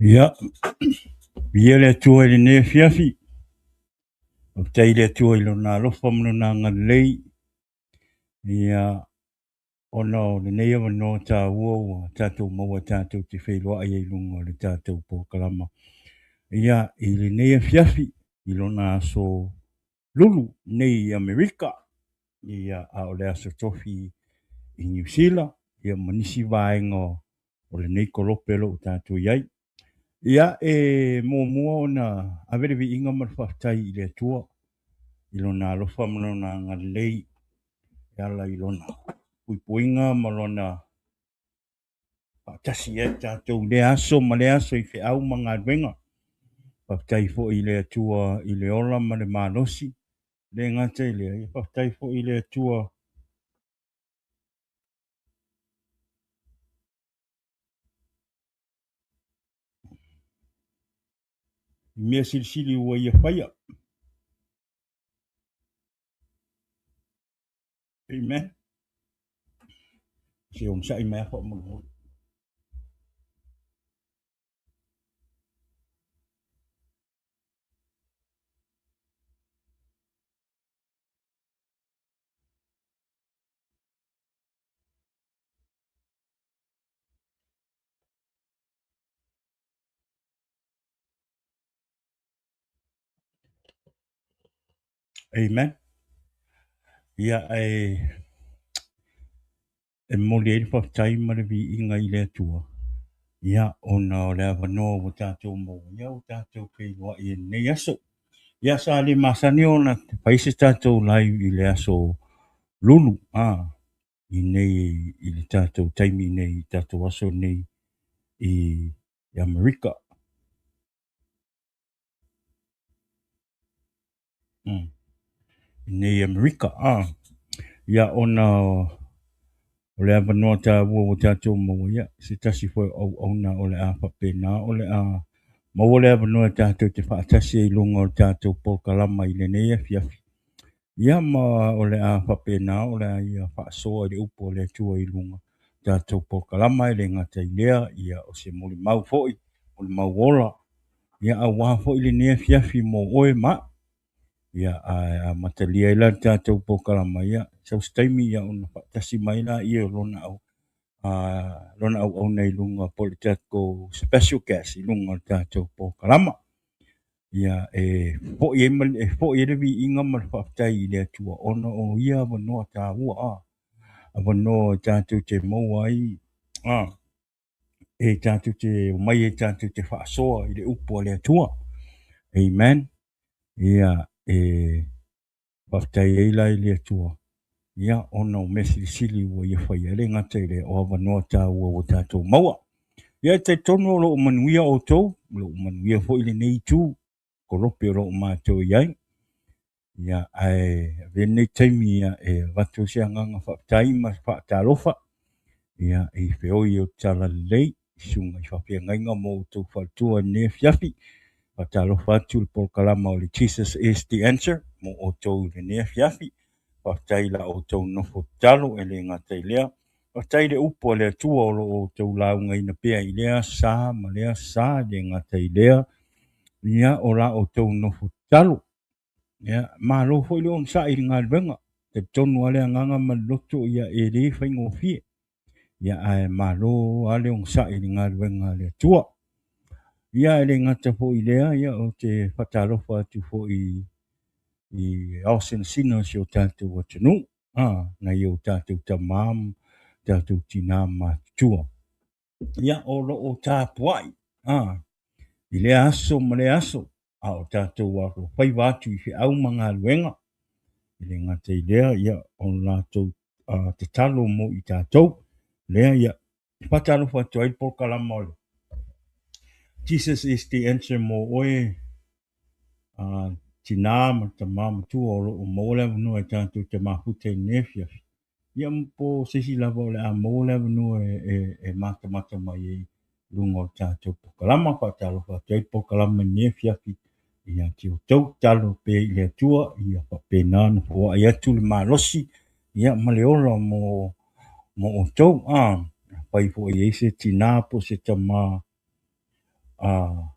Ia, viia le Atua i lenei afiafi. Faafetai i le Atua i Lona alofa ma Lona agalelei, ia, ona o lenei avanoa taua ua tatou maua tatou te feiloai ai i luga o le tatou polokalama. Ia, i lenei afiafi, i lona aso Lulu nei i Amerika, ia, a o le aso Tofi i Niu Sila, ia ma nisi vaega o lenei kolope o lo o tatou i ai. Ia, e muamua ona ave le viiga ma le faafetai i le Atua i Lona alofa ma Lona agalelei e ala i Lona puipuiga ma Lona faatasi ai tatou i lea aso ma lea aso i feau ma galuega. Faafetai foi i le Atua i le ola ma le malosi, le gata i lea, ia faafetai foi i le Atua i mea silisili ua ia faia. Amen. Se onosai mai a faamolemole. Amen. Ia, e, e momoli ai le faafetai ma le viiga i le Atua, ia, ona o le avanoa ua tatou maua, ia ua tatou feiloai i lenei aso. Ia, sa le masani ona fai se tatou live i le aso Lulu, a, i nei i le tatou taimi nei, i tatou aso nei i Amerika. I nei Amerika, a. Ia, ona o le avanoa taua ua tatou maua, ia, se tasi foi o auauna o le a faapena, o le a maua le avanoa e tatou te faatasi ai i luga o le tatou polokalama i lenei afiafi. Ia ma o le a faapena o le a ia faasoa i le upu a le Atua i luga tatou polokalama e le gata i lea, ia o se molimau foi, molimau ola, ia aua foi lenei afiafi mo oe ma au. Ia ae amatalia ai la le tatou polokalama, ia sau se taimi ia ona faatasi mai laia o lona au lona auauna i luga po o le tatou special guest i luga o le tatou polokalama. Ia e foi ai ma e foi ai le viiga ma le faafetai i le Atua ona o ia avanoa taua a avanoa e tatou te maua ai a e tatou te omai ai tatou te faasoa i le upu a le Atua. Amen. Ia e faafetai ai la i le Atua ia ona o mea silisili ua ia faia, e le gata i lea o avanoa taua ua tatou maua. Ia e talitonu o lo o manuia outou, o lo o manuia foi lenei itu kolope o lo o matou i ai. Ia, ae avea lenei taimi ia, e avatu se agaga faafetai ma faatalofa ia, i feoi o le Talalelei, i susuga i faafeagaiga ma outou faletua i lenei afiafi. Faatalofa atu le polokalama o le Jesus is the Answer mo outou i lenei afiafi. Faafetai i la outou nofo tatalo e le gata i lea. Faafetai i le upu a le Atua o lo o outou laugaina pea i lea sa ma lea sa e le gata i lea. Ia, o la outou nofo tatalo. Ia, malo foi le onosai i le galuega. Talitonu lava le agaga ma le loto, ia e le faigofie. Ia, ae malo lava le onosai i le galuega a le Atua. Ia, e le gata foi i lea, ia, ou te faatalofa atu foi i ao sinasina o si o tatou atunuu, a, nai o tatou tama ma tatou tina matutua. Ia, o lo o tapuai, a, i lea aso ma lea aso, a o tatou alofaiva atu i feau ma galuega, e le gata i lea, ia, o latou tatalo mo i tatou. Lea, ia, e faatalofa atu ai le polokalama o le Jesus is the Answer mo oe, tinā ma tama matua o lo o maua le avanoa e tatou te mafuta i lenei afiafi. Ia po o se isi lava o le a maua le avanoa e matamata mai ai i luga o le tatou polokalama. Faatalofa atu ai le polokalama i lenei afiafi ia te outou, tatalo pea i le Atua ia faapena ona foai atu le malosi ia ma le ola mo outou. Afai foi e i ai se tinā po o se tama A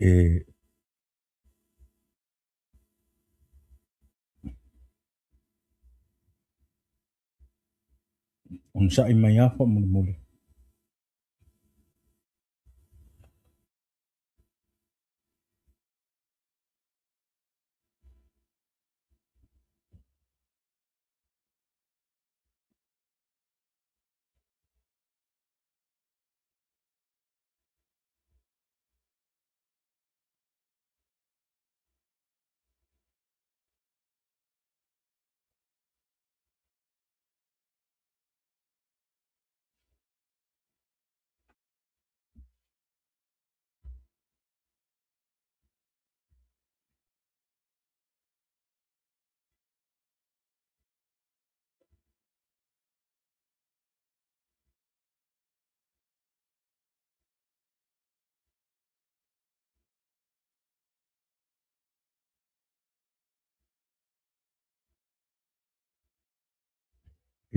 e onosai mai lava faamolemole.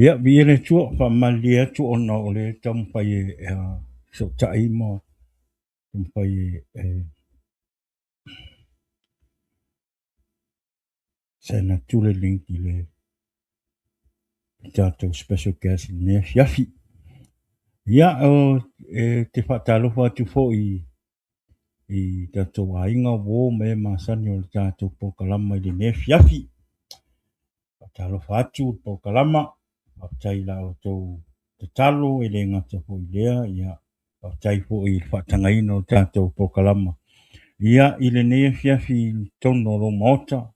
Ia, viia le Atua, faamalilie atu ona o le taumafai e fesootai ma taumafai e send atu le link i le tatou special guest i lenei afiafi. Ia, e te faatalofa atu foi i tatou aiga, uo ma e masani o le tatou polokalama i lenei afiafi. Faatalofa atu i le polokalama, faafetai i la outou tatalo e le gata foi i lea, ia faafetai foi i le faatagaina o le tatou polokalama. Ia, i lenei afiafi i totonu o lou maota,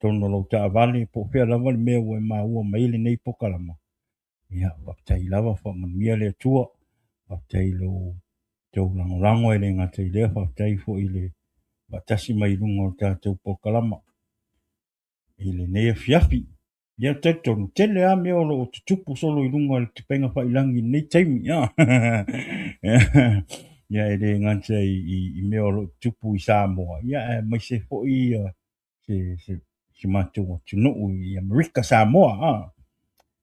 totonu o lou taavale, po o fea lava le mea ua e maua mai ai lenei polokalama, ia faafetai lava, faamanuia le Atua, faafetai i lo outou lagolago e le gata i lea, faafetai foi i le faatasi mai i luga o le tatou polokalama i lenei afiafi. Ia talitonu, tele lava mea o lo o tutupu solo i luga o le upega tafailagi i lenei taimi. Ia e le gata i mea o lo o tutupu i Samoa, ia aemaise foi si matou atunuu i Amerika Samoa.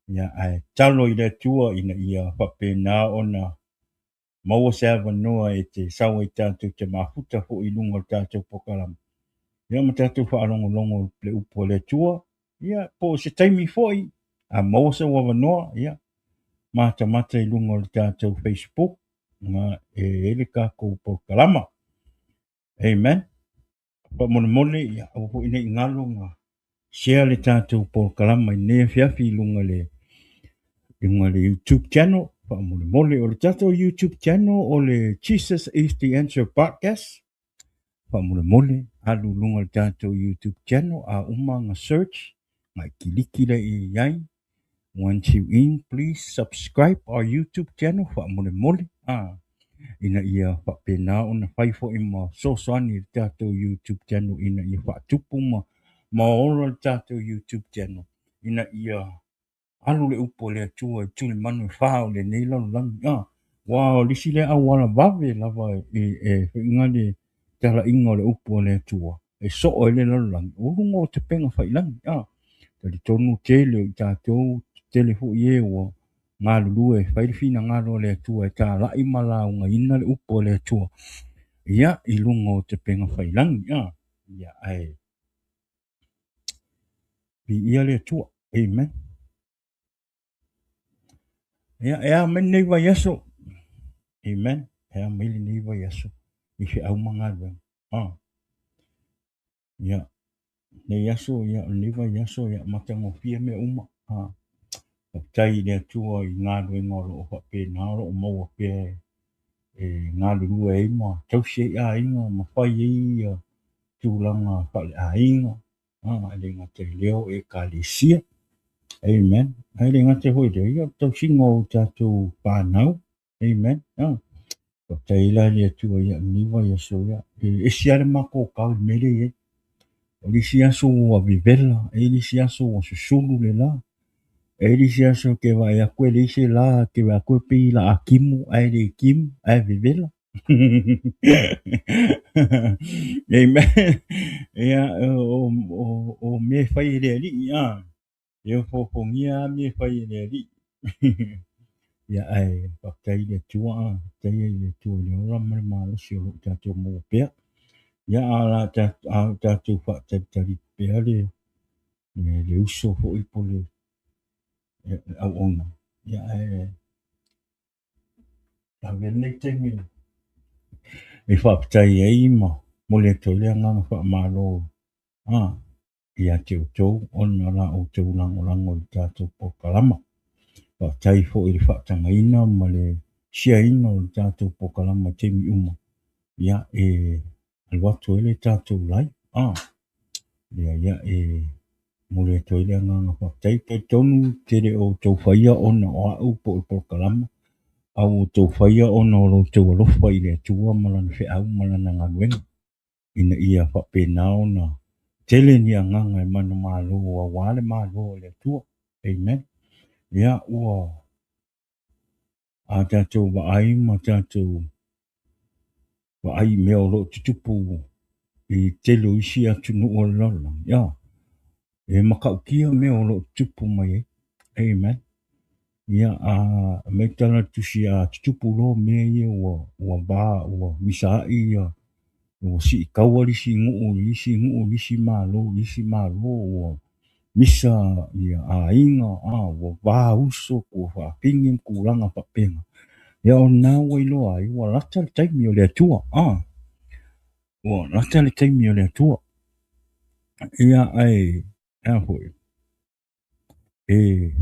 Ia ae tatalo i le Atua ina ia faapena ona maua se avanoa e te sau ai tatou te mafuta foi i luga o le tatou polokalama. Ia ma tatou faalogologo i le upu a le Atua. Ia po o se taimi foi, a maua sou avanoa, ia matamata i luga o le tatou Facebook, ma e i ai le tatou polokalama. Amen. Faamolemole, ia aua foi ne i galo na share le tatou polokalama i lenei afiafi i luga le YouTube channel. Faamolemole, o le tatou YouTube channel o le Jesus is the Answer Podcast. Faamolemole, alu i luga o le tatou YouTube channel, a uma na search, na kiliki lea i ai. Once you in, please subscribe our YouTube channel. Faamolemole, ina ia faapena ona fai foi ma fesoasoani i le tatou YouTube channel ina ia faatupu ma ola le tatou YouTube channel ina ia alu le upu a le Atua i tulimanu e fa o lenei lalolagi. Aua o le isi lea auala vave lava e faiga le talaiga o le upu a le Atua e soo ai le lalolagi o luga o upega tafailagi. Talitonu tele o i tatou, tele foi e ua galulue e fai le finagalo o le Atua e talai ma laugaina le upu a le Atua, ia i luga o upega tafailagi. Ia ae viia le Atua. Amen. Ia e a mai lenei vaiaso. Amen. E a mai lenei vaiaso i feau ma galuega. Ia nei aso, ia lenei vaiaso, ia matagofie mea uma. Faafetai i le Atua i galuega o lo o faapena o lo o maua pea e galulue ai ma tausi ai aiga ma fai ai ia tulaga faaleaiga. E le gata i lea o ekalesia. Amen. E le gata foi i lea, ia o le tausiga o tatou fanau. Amen. Faafetai la i le Atua ia lenei vaiaso, ia e ese lava le matou tau i le mea lea e i ai. O le isi aso ua vevela, e i ai le isi aso ua susulu le la. E i ai le isi aso e te vaai atu e leai se la, e te vaai atu e pei o le a timu ae le timu ae vevela. Amen. Ia o mea e fai e le Alii, e ofoofogia lava mea e fai e le Alii. Ia ae faafetai i le Atua, a faafetai ai i le Atua i le ola ma le malosi o lo o tatou maua pea. Ia a la a o tatou faatalitali pea le le uso foi po o le auauna, ia ae avea lenei taimi e faafetai ai ma momoli atu ai le agaga faamalo a ia te outou ona o la outou lagolago i le tatou polokalama. Faafetai foi i le faatagaina ma le share ina o le tatou polokalama i taimi uma, ia e alu atu ai le tatou live. Ia, ia e momoli atu ai le agaga faafetai. E talitonu e le o outou faia ona o au po o le polokalama, a ua outou faia ona o lo outou alofa i le Atua ma Lana feau ma Lana galuega, ina ia faapena ona tele ni agaga e manumalo aua le Malo o le Atua. Amen. Ia, ua a tatou vaai ma tatou vaai i mea o lo o tutupu i tele o isi atunuu o le lalolagi, ia, e matautia mea o lo o tutupu mai ai. Amen. Ia, a aumai le tala a le tusi, a tutupu loa mea ia ua ua va ua misaai ia ua siitaua le isi nuu i le isi nuu, le isi malo i le isi malo, ua misa ia aiga, a ua va uso, ua faafine ma tulaga faapena. Ia o lena ua iloa ai ua lata le taimi o le Atua, a ua lata le taimi o le Atua. Ia ae a foi e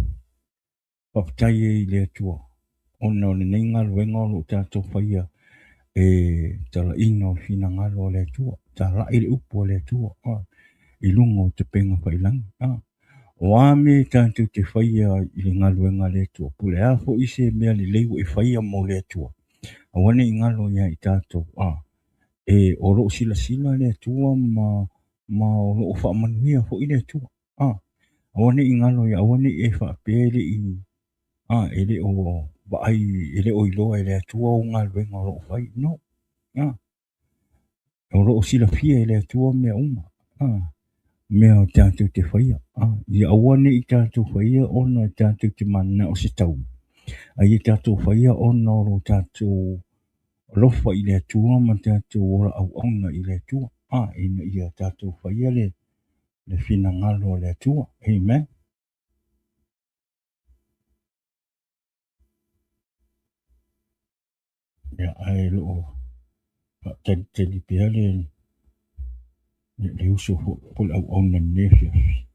faafetai ai i le Atua ona o lenei galuega o lo o tatou faia e talaina o le finagalo o le Atua, talai le upu a le Atua i luga o tapenga failagi. O a mea tatou te faia i le galuega a le Atua, po o le a foi se mea lelei ua e faia mo le Atua, aua ne i galo ia i tatou, e o lo o silasila le Atua ma o lo o faamanuia foi le Atua. Aua ne i galo ia, aua ne i e faapea e le i, e le o vaai, e le o iloa e le Atua ou galuega o lo o fai. No. O lo o silafia e le Atua mea uma, mea o tatou te faia. Ia aua ne i tatou faia ona tatou te mananao se taui, a ia tatou faia ona o lo tatou alofa i le Atua ma tatou ola auauna i le Atua, ina ia tatou faia le finagalo o le Atua. Amen. Ia, ae lo o faatalitali pea le uso foi po o le auauna i lenei afiafi.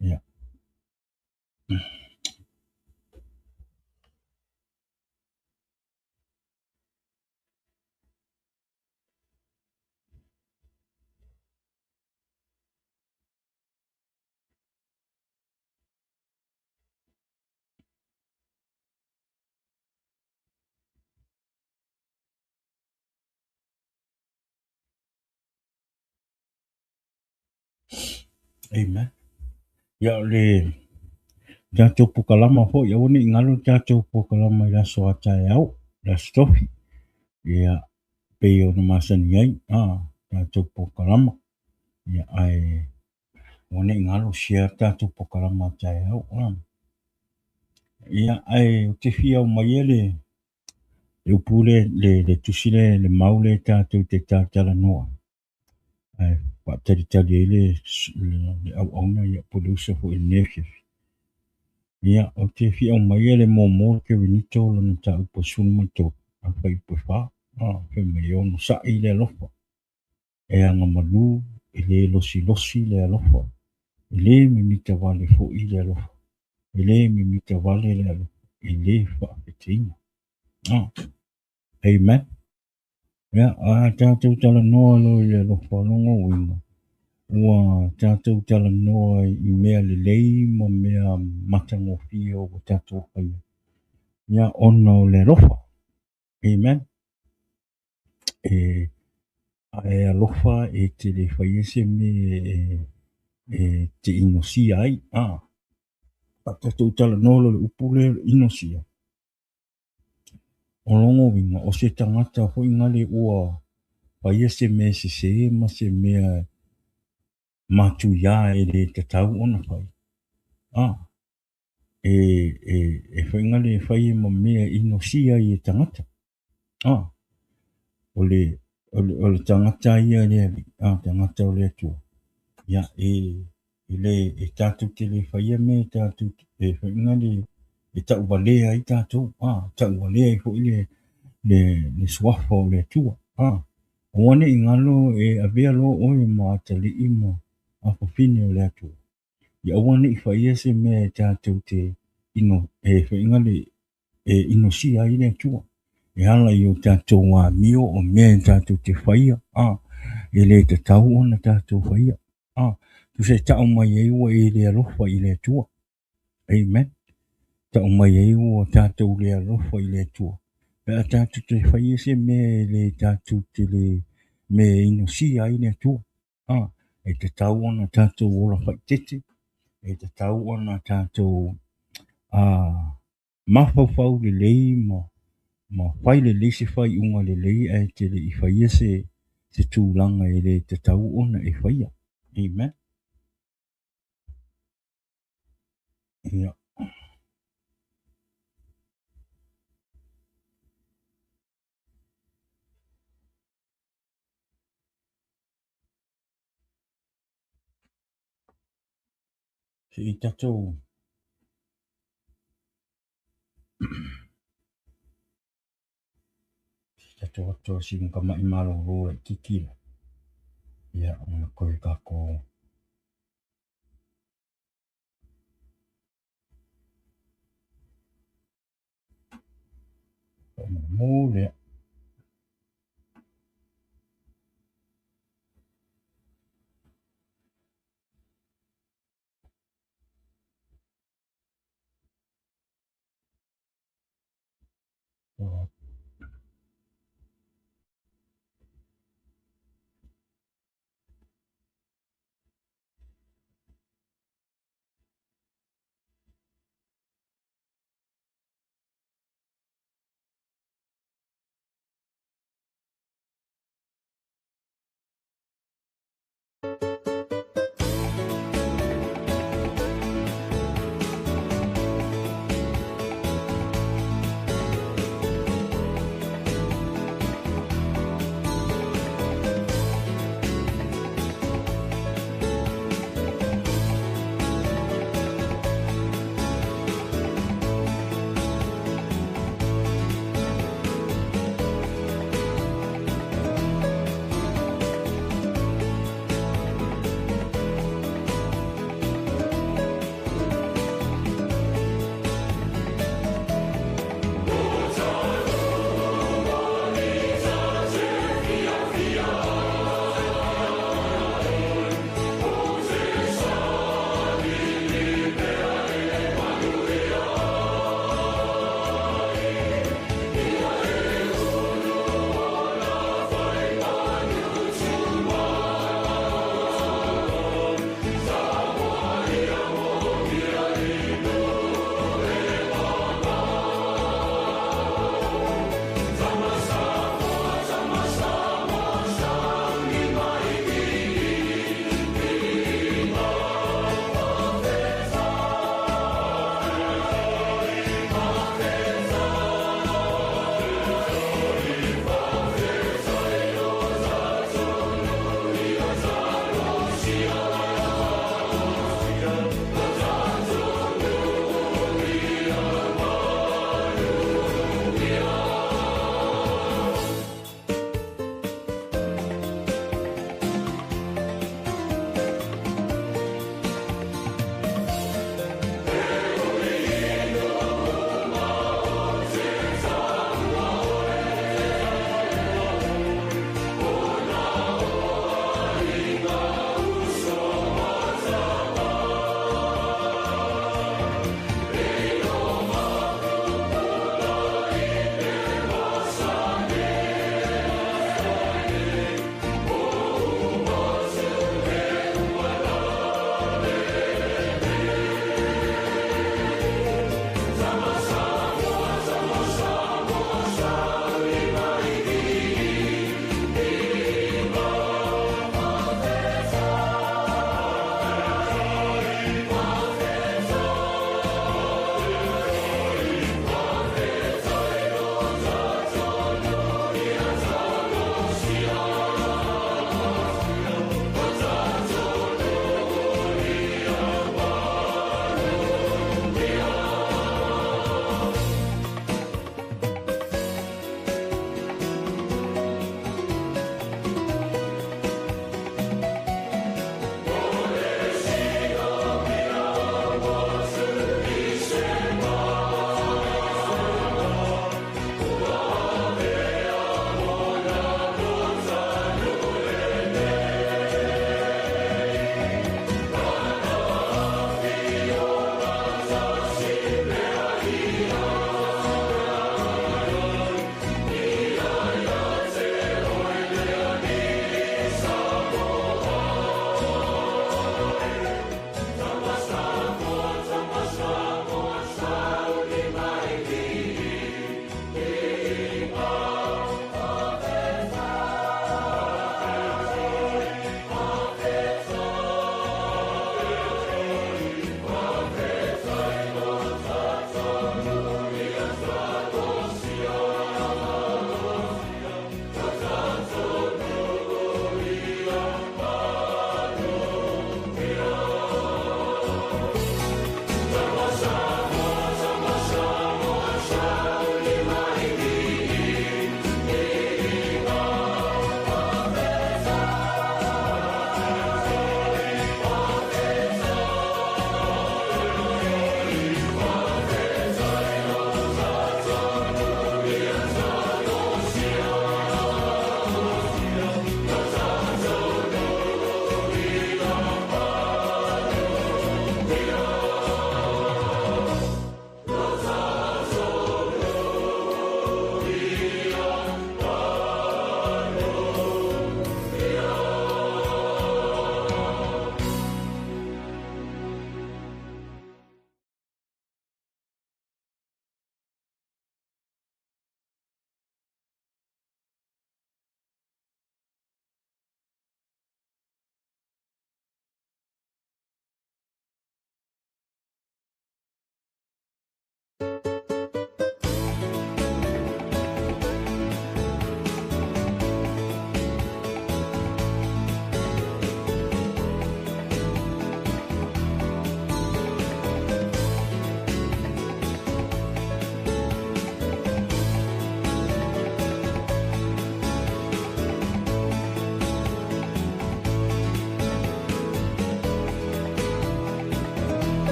Ia. Amen. Ia, o le tatou pokalama foi, aua ne i galo le tatou pokalama i le aso a taeao, le aso tofi. Ia, pei ona masani ai, tatou pokalama. Ia, ae aua ne i galo share le tatou pokalama a taeao. Ia, ae ou te fia aumaia le upu lea, le tusi lea, le mau lea tatou te talatalanoa ai, ae faatalitali ai le auauna ia po o le uso foi i lenei afiafi. Ia, ou te fia aumaia le muamua o Korinito lona mataupu e 13, a le fuaiupu e 4. Fai mai e onosai le alofa, e agamalu, e le losilosi le alofa, e le mimita vale foi le alofa, e le mimita vale le alofa, e le faafeteina. Amen. Ia, a tatou talanoa loa i le alofa, o lona uiga, ua tatou talanoa i mea lelei ma mea matagofie ua tatou faia, ia, ona o le alofa. Amen. E, a e alofa e te le faia se mea e te inosia ai. A tatou talanoa loa i le upu lea o le inosia, O lona uiga, o se tagata foi nale ua faia se mea sese ma se mea matuia e le tatau ona fai. e e e faiga le fai e ma mea inosia ai e tagata. Ah, o le o le o le tagata ia le alii, ah, tagata o le Atua. Ia e e le e tatou te le faia mea e tatou e faiga le e tauvalea ai tatou, ah, tauvalea ai foi le le le suafa o le Atua. Ah, aua ne i galo e avea loa oe ma atalii ma afafine o le Atua. Ia aua ne i faia se mea e tatou te ino e faiga le e inosia ai le Atua. E ala i o tatou amio o mea e tatou te faia, a, e le tatau ona tatou faia. A, tusa e tau mai ai ua e le alofa i le Atua. Amen. Tau mai ai ua tatou le alofa i le Atua. Pe a tatou te faia se mea e le tatou te le mea e inosia ai le Atua. A, e tatau ona tatou ola faaeteete, e tatau ona tatou a mafaufau lelei ma ma fai lelei se faaiuga lelei ae te le i faia se se tulaga e le tatau ona e faia. Amen. Ia. Se i tatou se i tatou atoa sina tama'i malolo laitiiti la. Ia ona toe tatou faamolemole lea.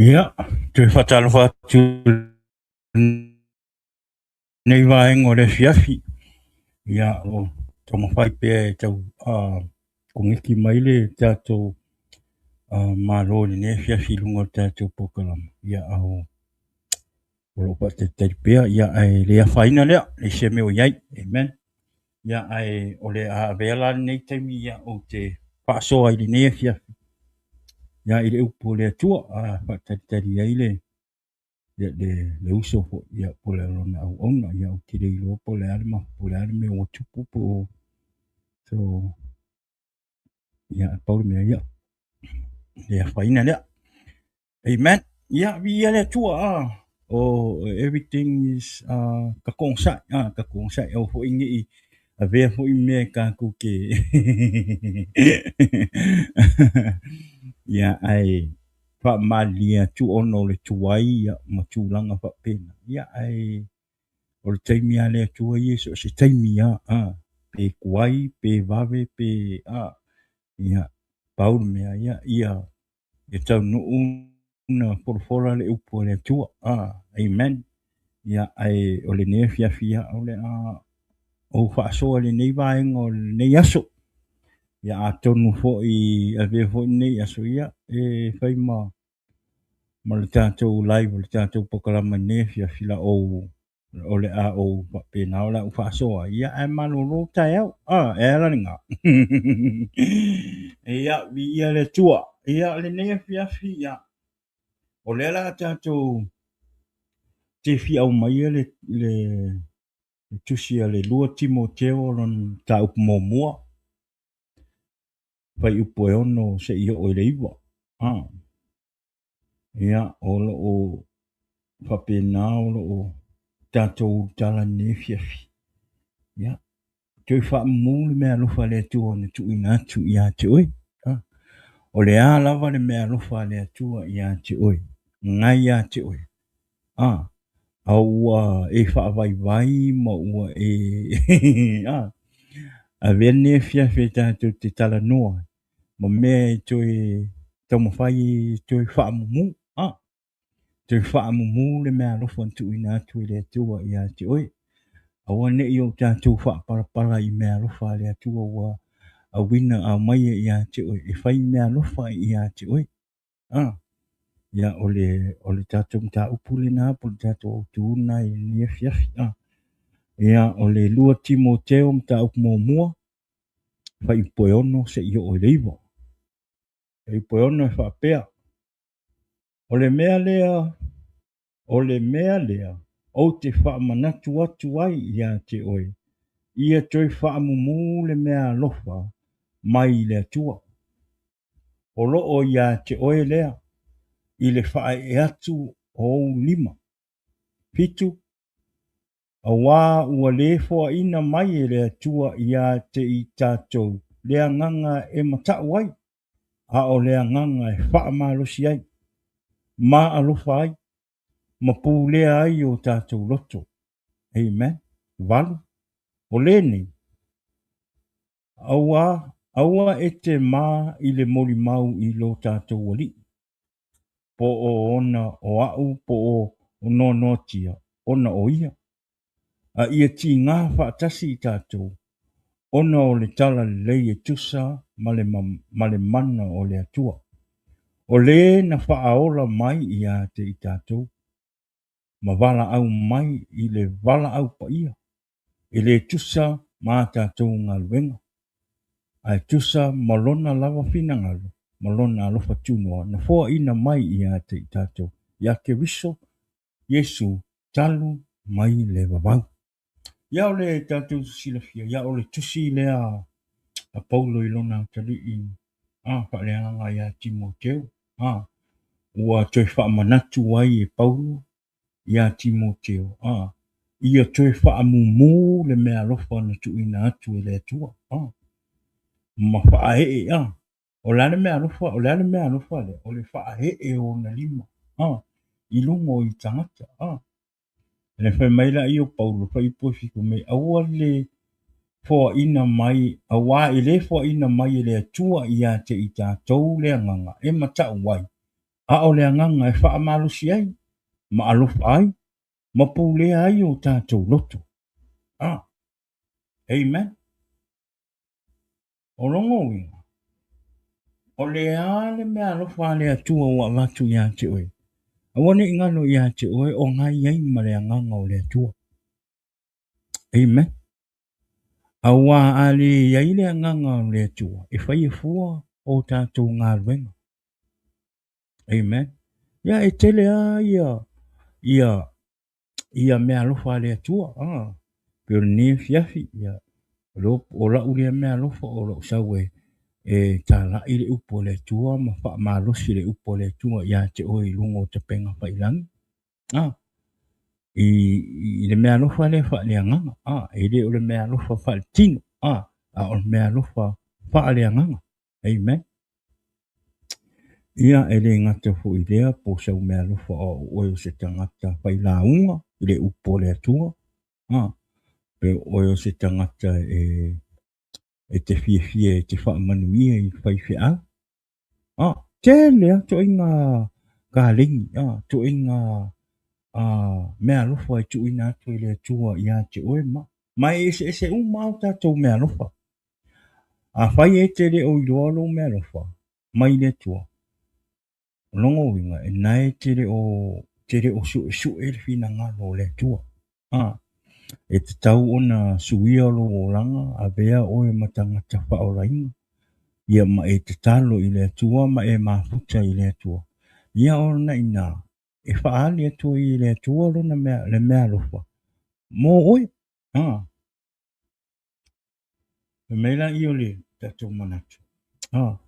Ia, toe faatalofa atu lenei vaega o le afiafi. Ia, o taumafai pea e tau koneti mai le tatou Malo i lenei afiafi i luga o le tatou polokalama. Ia, a o lo o faatalitali pea, ia, ae le afaina lea, leai se mea o i ai. Amen. Ia, ae o le a avea la lenei taimi ia ou te faasoa i lenei afiafi ia i le upu o le Atua, a faatalitali ai le ia le le uso foi ia po o le lona auauna ia ou te le iloa po o le a le po o le a le mea ua tupu po o so ia pau le mea ia le afaina lea. Amen. Ia, viia le Atua. Ah. Oh, everything is tatou onosai, ah, tatou onosai. Aua foi ne i avea foi mea e tatou te ia, ae faamalilie atu ona o le tuai ia, ma tulaga faapena. Ia, ae o le taimi lava le Atua ia, so o se taimi lava, ah, pe tuai, pe vave, pe, ah, ia, pau le mea, ia, ia, e taunuu na folafola le upu a le Atua. Ah, amen. Ia, ae o lenei afiafi ia, o le a ou faasoa i lenei vaega o lenei aso. Ia, atonu foi, avea foi lenei aso, ia, e fai ma ma le tatou live o le tatou polokalama i lenei afiafi la ou o le a ou faapena o le a ou faasoa ai, ia ae malolo taeao. Ah, e ala lena. Ia, viia le Atua. Ia, lenei afiafi, ia, o lea la tatou te fia aumaia le, le, le tusi a le 2 Timoteo lona mataupu muamua, fuaiupu e 6 seia oo i le 9. Ah. Ia, o lo o faapena o lo o tatou ulutala i lenei afiafi. Ia, toe faamumu le meaalofa a le Atua na tuuina atu ia te oe. Ah, o le a lava le meaalofa a le Atua ia te oe, na ia te oe. Ah, a ua e faavaivai ma ua e ah, avea lenei afiafi e tatou te talanoa ai ma mea e toe taumafai e toe faamumu, a, toe faamumu le meaalofa na tuuina atu e le Atua ia te oe. Aua ne i o tatou faapalapala i meaalofa a le Atua ua auina aumaia ia te oe, e fai meaalofa ia te oe. A, ia o le, o le tatou mataupu lena po o le tatou autu lena i lenei afiafi. A, ia o le 2 Timoteo mataupu muamua, fuaiupu e 6 seia oo i le 9. Fuaiupu e 6 e faapea, O le mea lea, o le mea lea ou te faamanatu atu ai ia te oe, ia toe faamumu le meaalofa mai i le Atua. O lo o ia te oe lea, i le faaee atu o ou lima. 7, Auā ua le foaina mai e le Atua ia te i tatou le agaga e mataʻu ai, a o le agaga e faamalosi ai, ma alofa ai, ma pulea ai o tatou loto. Amen. 8, O lenei, auā, aua e te ma i le molimau i lo tatou Alii, po o ona o aʻu po o noanoatia ona o ia, a ia tigā faatasi i tatou ona o le talalelei e tusa ma le, ma le mana o le Atua, o le na faaola mai ia te i tatou, ma valaau mai i le valaau paia, e le tusa ma a tatou galuega, ae tusa ma lona lava finagalo ma lona alofa tunoa na foaina mai ia te i tatou ia Keriso Iesu talu mai le vavau. Ia o le tatou silafia, ia o le tusi lea a Paulo i lona atalii a faaleagaga ia Timoteo, a ua toe faamanatu ai e Paulo ia Timoteo, a, ia toe faamumu le meaalofa na tuuina atu e le Atua, a, ma faaee, a, o le a le meaalofa, o le a le meaalofa lea, o le faaee o ona lima, a, i luga o i tagata, a. Le fai mai laia o Paulo, fuaiupu e 7 mai, aua le foaina mai, auā e le foaina mai e le Atua ia te i tatou le agaga e mataʻu ai, A o le agaga e faamalosi ai ma alofa ai ma pulea ai o tatou loto. Amen. O lona uiga, o le a le meaalofa a le Atua ua avatu ia te oe, aua ne i galo ia te oe o na i ai ma le agaga o le Atua. Amen. Auā a le i ai le agaga o le Atua, e faia fua o tatou galuega. Amen. Ia e tele lava ia ia ia meaalofa a le Atua. Pei o lenei afiafi, ia, o lau lea meaalofa o lou sau e talai le upu a le Atua ma faamalosi le upu a le Atua ia te oe i luga o tapega faiilagi. I le meaalofa lea faaleagaga. E le o le meaalofa faaletino, a o le meaalofa faaleagaga. Amen. Ia, e le gata foi i lea, po o sau meaalofa o au oe o se tagata failauga i le upu a le Atua, pe o oe o se tagata e te fiafia e te faamanuia i le faifeau. Tele lava ituaiga kaleni, ituaiga meaalofa e tuuina atu e le Atua ia te oe ma e eseese uma lava o tatou meaalofa. Afai e te le o iloa lou meaalofa mai le Atua, o lona uiga e na e te le o suesue le finagalo o le Atua. E tatau ona suia lou olaga, avea oe ma tagata faaolaina, ia ma e tatalo i le Atua ma e mafuta i le Atua. Ia ona ina e faaali atu ai e le Atua lona mea, le meaalofa mo oe. Fai mai laia o le tatou manatu. O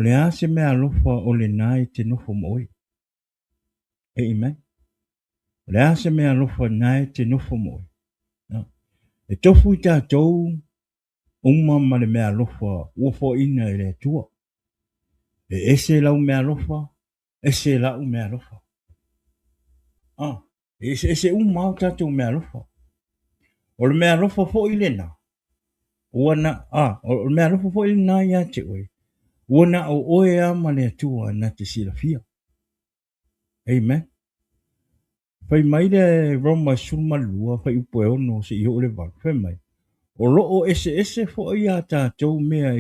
le a se meaalofa o lena e te nofo ma oe? Amen. O le a se meaalofa na e te nofo ma oe? E tofu i tatou uma ma le meaalofa ua foaina e le Atua. E ese lau meaalofa, ese lau meaalofa. E eseese uma lava o tatou meaalofa. O le meaalofa foi lena, ua na, o le meaalofa foi lena ia te oe, ua na o oe lava ma le Atua na te silafia. Amen. Fai mai le Roma 12, fuaiupu e 6 seia oo i le 8, fai mai, o loo eseese foi a tatou mea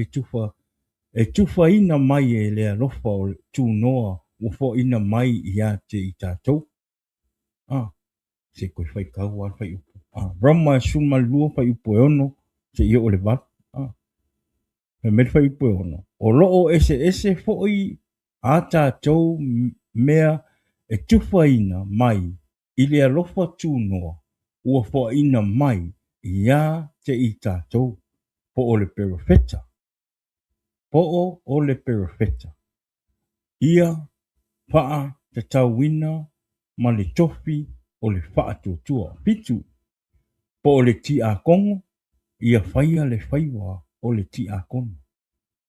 e tufaina mai e le alofa o le tunoa ua foaina mai ia te i tatou. Se i toe faitau lava le fuaiupu. Roma 12, fuaiupu e 6 seia oo i le 8. Fai mai le fuaiupu e 6, o loo eseese foi a tatou mea e tufaina mai i le alofa tunoa ua foaina mai ia te i tatou, po o le perofeta, po o le perofeta, ia faatatauina ma le tofi o le faatuatua. 7, po o le tiakono, ia faia le faiva o le tiakono,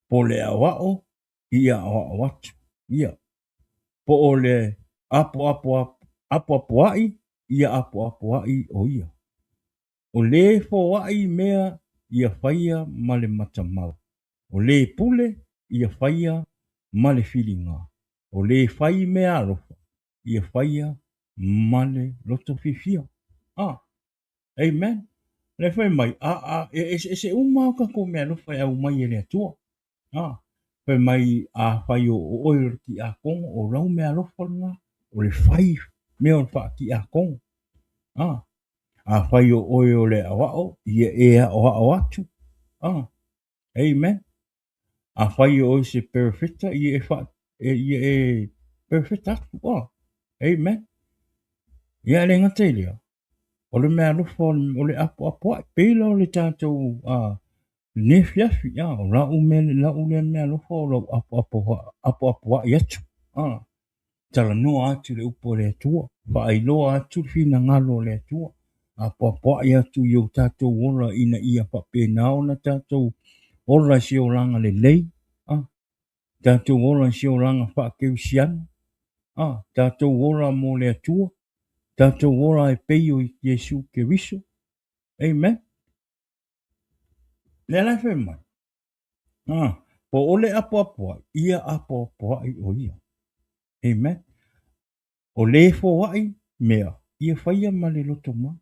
po o le aoao, ia aoao atu, ia, po o le apoapoai, ia apoapoai o ia. O le foai mea ia faia ma le matamau, o le pule ia faia ma le filiga, o le fai mea alofa ia faia ma le loto fiafia. Amen. Le fai mai, e eseese uma o tatou meaalofa e aumai e le Atua. Fai mai, a fai o oe o le tiakono, o lau meaalofa lena, o le fai mea o le faatiakono. A fai o oe o le aoao, ia e aoao atu. Amen. A fai o oe se perofeta, ia e perofeta atu. Amen. Ia le gata i lea, o le meaalofa o le apoapoai, pei la o le tatou lenei afiafi, o lau lea meaalofa o lau apoapoai atu. Talanoa atu le upu a le Atua, faailoa atu le finagalo o le Atua, apoapoai atu i o tatou ola ina ia faapena ona tatou ola i se olaga lelei, tatou ola i se olaga faakerisiano, tatou ola mo le Atua, tatou ola e pei o Iesu Keriso. Amen. Lea la e fai mai, po o le apoapoai, ia apoapoai o ia. Amen. O le foai mea, ia faia ma le loto mau.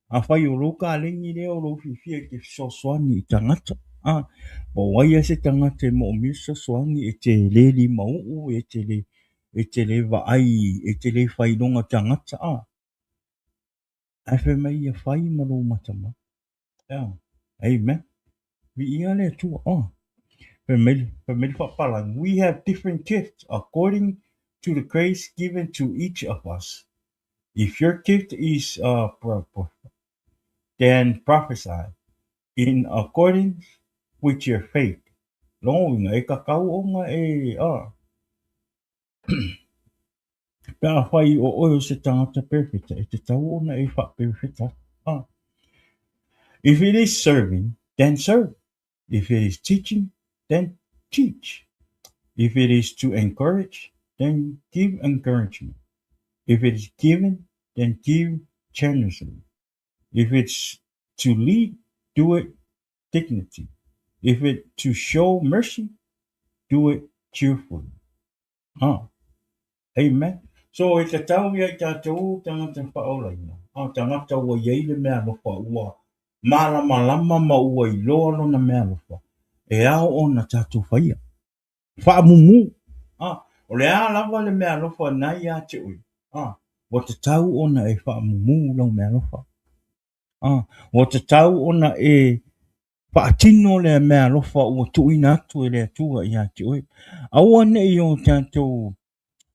Afai o lou kaleni lea o lou fiafia e te fesoasoani i tagata, a, po o ai lava se tagata e moomia se fesoasoani, e te le limauu, e te le, e te le vaai, e te le failoga tagata, a, ae fai mai ia fai ma lou matamai. Yeah. Amen. Viia le Atua. Oh. Fai mai, fai mai le faapalagi, we have different gifts according to the grace given to each of us. If your gift is uh, then prophesy in accordance with your faith. Lona uiga, e tatau ona e, ah, Pe afai o oe o se tagata perefeta, e tatau ona e faaperefeta atu. Ah. If it is serving, then serve. If it is teaching, then teach. If it is to encourage, then give encouragement. If it is giving, then give generously. If it's to lead, do it dignity. If it to show mercy, do it cheerfully. Ah. Amen. So e tatau ia i tātou tangata whaolaina, a tangata ua iai le mea alofa, ua malamalama ma ua iloa lona mea alofa, e ao ona tātou whaia. Whaamumu. Ah, o le a lava le mea alofa na ia te oe. Ah, ua tatau ona e whaamumu lau mea alofa. Ah, ua tatau ona e faatino lea mea alofa ua tuuina atu e le Atua ia te oe. Aua neʻi o tatou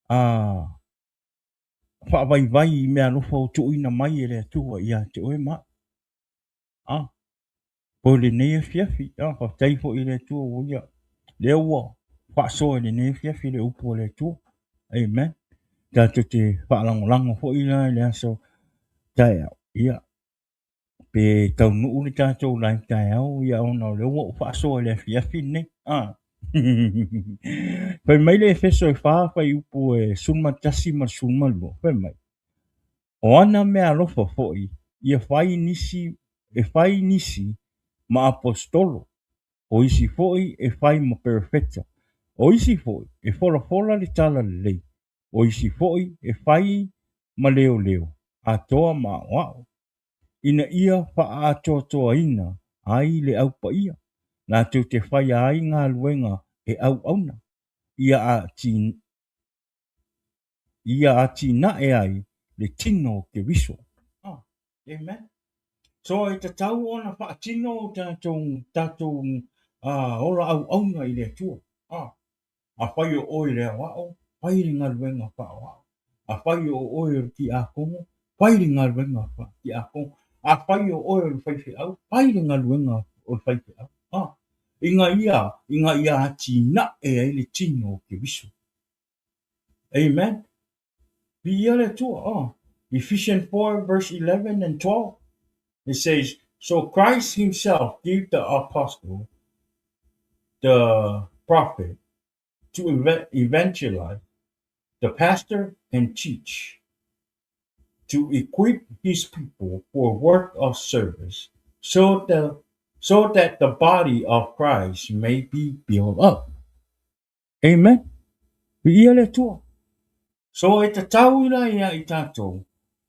a faavaivai i mea alofa ua tuuina mai e le Atua ia te oe ma a po lenei afiafi a faafetai foi i le Atua ua ia lea ua faasoa i lenei afiafi le upu a le Atua. Amen. Tatou te faalagolago foi la i le aso taeao. Ia, pe taunuu le tatou live taeao, ia ona o lea ua ou faasoa i le afiafi lenei. Ah. Fai mai le Efeso e 4 fuaiupu e 11 ma le 12, fai mai, O ana meaalofa foi ia fai nisi, e fai nisi ma aposetolo, o isi foi e fai ma perofeta, o isi foi e folafola le tala lelei, o isi foi e fai ma leoleo, atoa ma aoao, ina ia faaatoatoaina ai le Au Paia, latou te faia ai galuega e auauna, ia ia atinae ai le tino o Keriso. Ah, amen. So e tatau ona faatino o tatou, tatou uh, ola auauna i le Atua. Ah, afai o oe le aoao, fai le galuega faaoao. Afai o oe o le tiakono, fai le galuega faatiakono. Afai o oe o le faifeau, fai le galuega o le faifeau. Ah, ina ia, ina ia atinae ai le tino o Keriso. Amen. Viia le Atua. Oh. Ephesians 4 verse 11 and 12. It says, So Christ himself gave the apostle, the prophet, to evangelize, the pastor, and teach, to equip his people for work of service, so that, so that the body of Christ may be built up. Amen. Viia le Atua. So e tatau la ia i tatou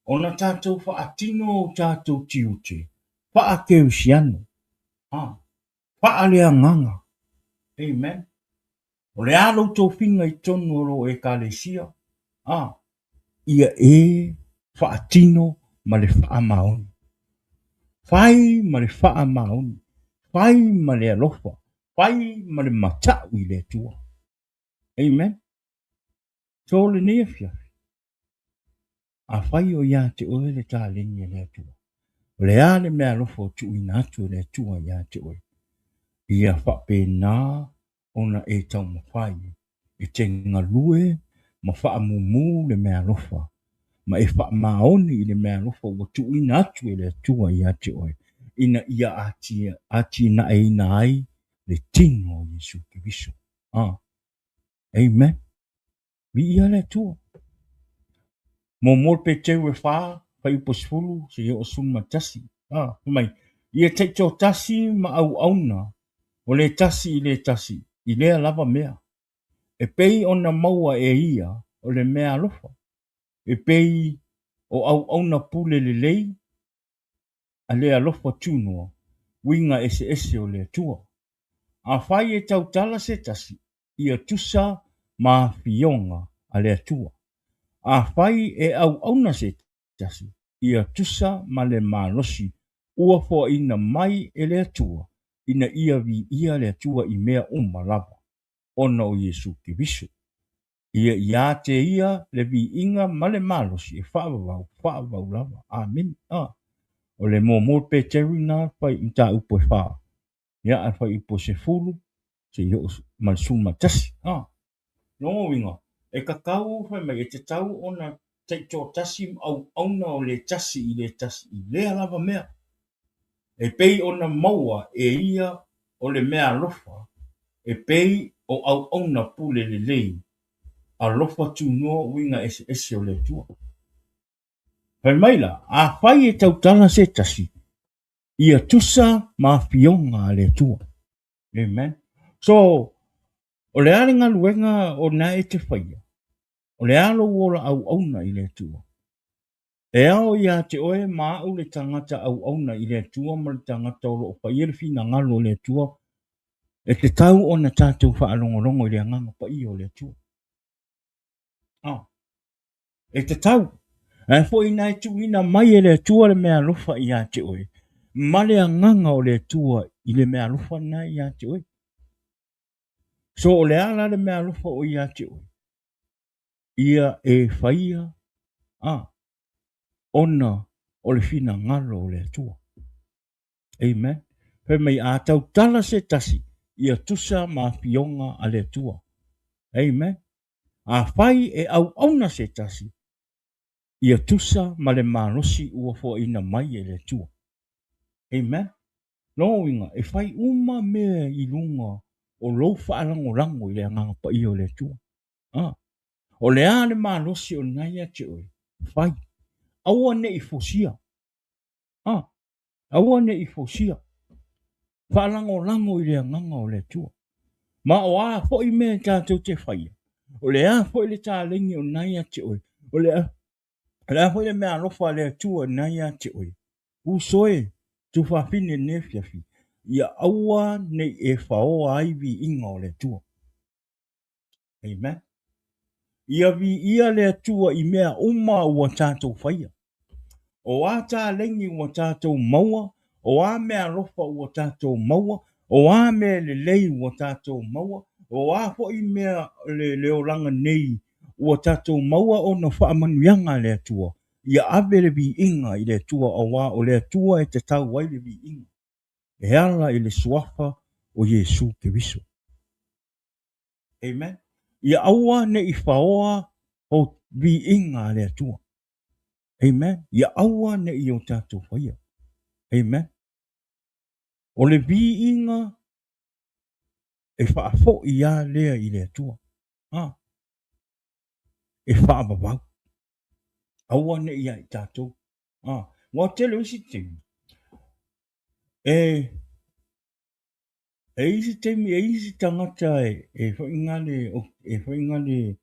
ona tatou faatino o tatou tiute faakerisiano, a, faaleagaga. Amen. O le a lou tofiga i totonu o lou ekalesia, a, ia e faatino ma le faamaoni. Fai ma le faamaoni, fai ma le alofa, fai ma le matau i le Atua. Amen. So lenei afiafi, afai o ia te oe le taleni a le Atua, o le a le mea alofa o tuuina atu e le Atua ia te oe, ia faapena ona e taumafai e te galue ma faamumu le mea alofa, ma e faamaoni i le mea alofa ua tuuina atu e le Atua ia te oe, ina ia atinaeina ai le tino o Iesu Keriso. Ah. Amen. Viia le Atua. Muamua le Peteru e 4, fuaiupu 10, seia oo 11. Ah, fai mai, ia taitoatasi ma auauna o le tasi i le tasi i lea lava mea, e pei ona maua e ia o le mea alofa, e pei o auauna pule lelei a le alofa tunoa, uiga eseese o le Atua. Afai e tautala se tasi, ia tusa ma afioga a le Atua. Afai e auauna se tasi, ia tusa ma le malosi ua foaina mai e le Atua, ina ia viia le Atua i mea uma lava, ona o Iesu Keriso. Ia ia te ia le viiga ma le malosi e faavavau, faavavau lava. Amene. O le muamua Peteru lena fai mataupu e 4. Ia, a fai upu e 10, seia oo ma le 11. Lona uiga, e tatau fai mai, e tatau ona taitoatasi ma auauna o le tasi i le tasi i lea lava mea. E pei ona maua e ia o le mea alofa, e pei o auauna pule lelei, alofa tunoa uiga eseese o le Atua. Fai mai la, afai e tautala se tasi, ia tusa ma afioga a le Atua. Amen. So, o le a le galuega o na e te faia, o le a lou ola auauna i le Atua. E ao ia te oe ma au le tagata auauna i le Atua ma le tagata o loo faia le finagalo o le Atua, e tatau ona tatou faalogologo i le agaga paia o le Atua. E tatau. Ae foi na e tuuina mai e le Atua le mea alofa ia te oe, ma le agaga o le Atua i le mea alofa na ia te oe. So o le a la le mea alofa o ia te oe, ia e faia ona o le finagalo o le Atua. Amen. Fai mai, a tautala se tasi, ia tusa ma afioga a le Atua. Amen. Afai e auauna se tasi, ia tusa ma le malosi ua foaina mai e le Atua. Amen. Lona uiga, e fai uma mea i luga o lou faalagolago i le agaga paia o le Atua. O le a le malosi o lena ia te oe, fai. Aua ne i fosia. Aua ne i fosia. Faalagolago i le agaga o le Atua. Ma o a foi mea tatou te faia, o le a foi le taleni o lena ia te oe, o le a foi le mea alofa a le Atua o lena ia te oe, uso e, tuafafine nei afiafi, ia aua ne i e faoa ai viiga o le Atua. Amen. Ia viia le Atua i mea uma ua tatou faia. O a taleni ua tatou maua, o a mea alofa ua tatou maua, o a mea lelei ua tatou maua, o a foi mea le olaga nei ua tatou maua ona faamanuiaga a le Atua, ia ave le viiga i le Atua, aua o le Atua e tatau ai le viiga, e ala i le suafa o Iesu Keriso. Amen. Ia aua ne i faoa o viiga a le Atua. Amen. Ia aua ne i o tatou faia. Amen. O le viiga e faafoi a lea i le Atua. E faavavau. Aua ne i ai tatou. Ua tele o isi taimi. E isi taimi, e isi tagata e whaingale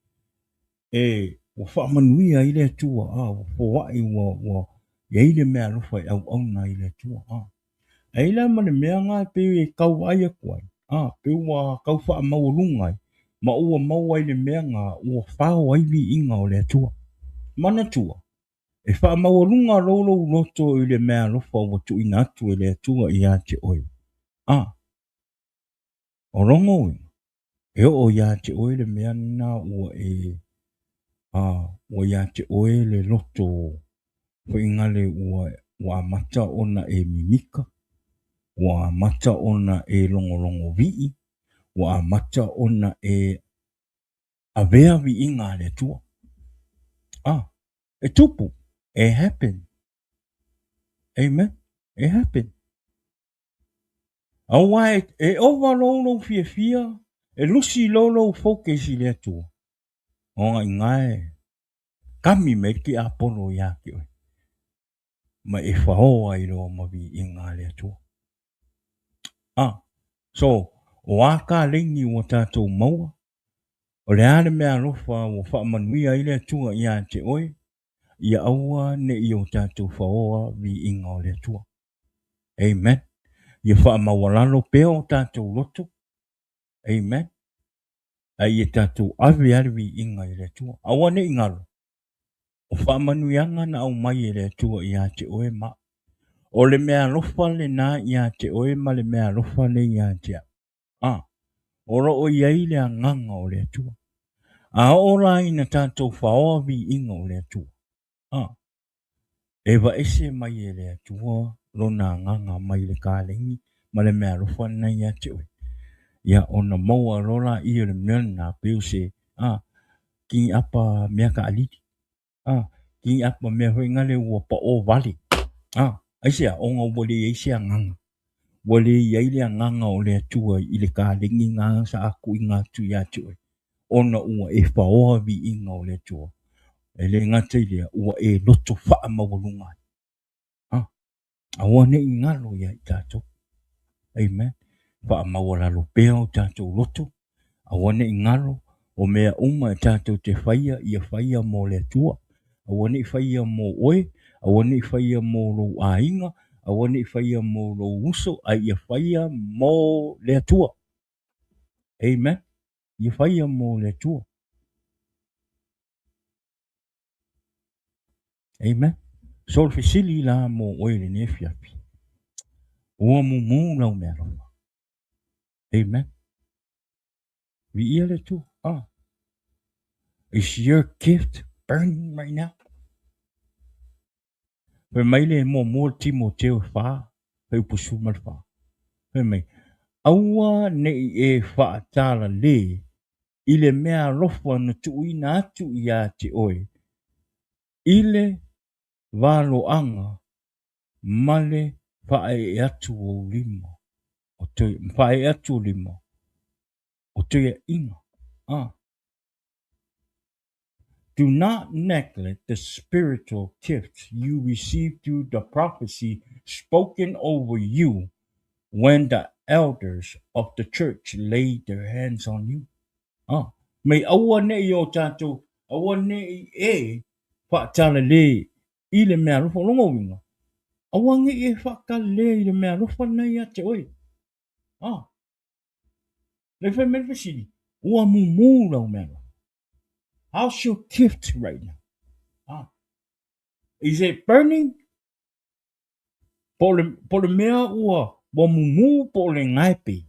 e ua faamanuia ai le Atua, ua foai, ua iai le mea alofa e auauna ai le Atua. Ai la ma le mea ngā pe e kau ai aku ai, pe ua kau faamaualuga ai, ma ua maua ai le mea ngā ua fao ai viiga o le Atua. Manatua, e faamaualuga lou lou loto i le mea alofa ua tuuina atu e le Atua ia te oe. O lona uiga, e oo ia te oe le mea lena ua e ua ia te oe le loto whaingale ua amata ona e mimika, ua amata ona e longolongo vii, ua amata ona e avea viiga a le Atua. E tupu, e happen. Amen. E happen. Aua e ova lou lou fiafia, e lusi lou lou focus i le Atua. Ona i ngae, kami me ki apolo ia ki oe. Ma e whaoa i loa ma viiga a le Atua. So, o a ka lengi ua tātou maua, O le a le meaalofa ua faamanuia ai le Atua ia te oe, ia aua ne i o tatou faoa viiga o le Atua. Amen. Ia faamaualalo pea o tatou loto. Amen. A ia tatou ave lava le viiga i le Atua. Aua ne i galo, o faamanuiaga na aumai e le Atua ia te oe ma au. O le meaalofa lena ia te oe ma le meaalofa lea ia te au. A, o lo o i ai le agaga o le Atua. A oo la ina tatou faoa viiga o le Atua, a, e vaese mai e le Atua lona agaga mai le kalegi ma le meaalofa lena ia te oe. Ia, ona maua loa laia o le mea lena, pei o se, a, kiapa mea taalili. A, kiapa mea foi nale ua pao vale. A, aisea? Ona ua leai se agaga. Ua leai le agaga o le Atua i le kalegi na sa tuuina atu ia te oe, ona ua e faoa viiga o le Atua. E le gata i lea, ua e loto faamaualuga ai. A, aua ne i galo ia i tatou. Amen. Faamaualalo pea o tatou loto, aua ne i galo, o mea uma e tatou te faia, ia faia mo le Atua. Aua ne i faia mo oe, aua ne i faia mo lou aiga, aua ne i faia mo lou uso, a ia faia mo le Atua. Amen. Ia faia mo le Atua. Amen. So le fesili la mo oe i lenei afiafi, ua mumu lau meaalofa. Amen. Viia le Atua. Ah. Is your gift burning right now? Fai mai le muamua o Timoteo e 4, fuaiupu 14. Fai mai, aua ne i e faatalale i le meaalofa na tuuina atu ia te oe i le valoaga ma le faaee atu o lima o toe, faaee atu o lima o toeaiina. Ah. Do not neglect the spiritual gifts you received through the prophecy spoken over you when the elders of the church laid their hands on you. Ah, mai aua ne i o tatou, aua ne i e faatalale i le meaalofa. O lona uiga, aua ne i e faatalale i le meaalofa lena ia te oe. Ah, le fai mai le fesili, ua mumu lau meaalofa. How's your gift right now? Ah. Is it burning? Po o le mea ua mumu po o le gaepe.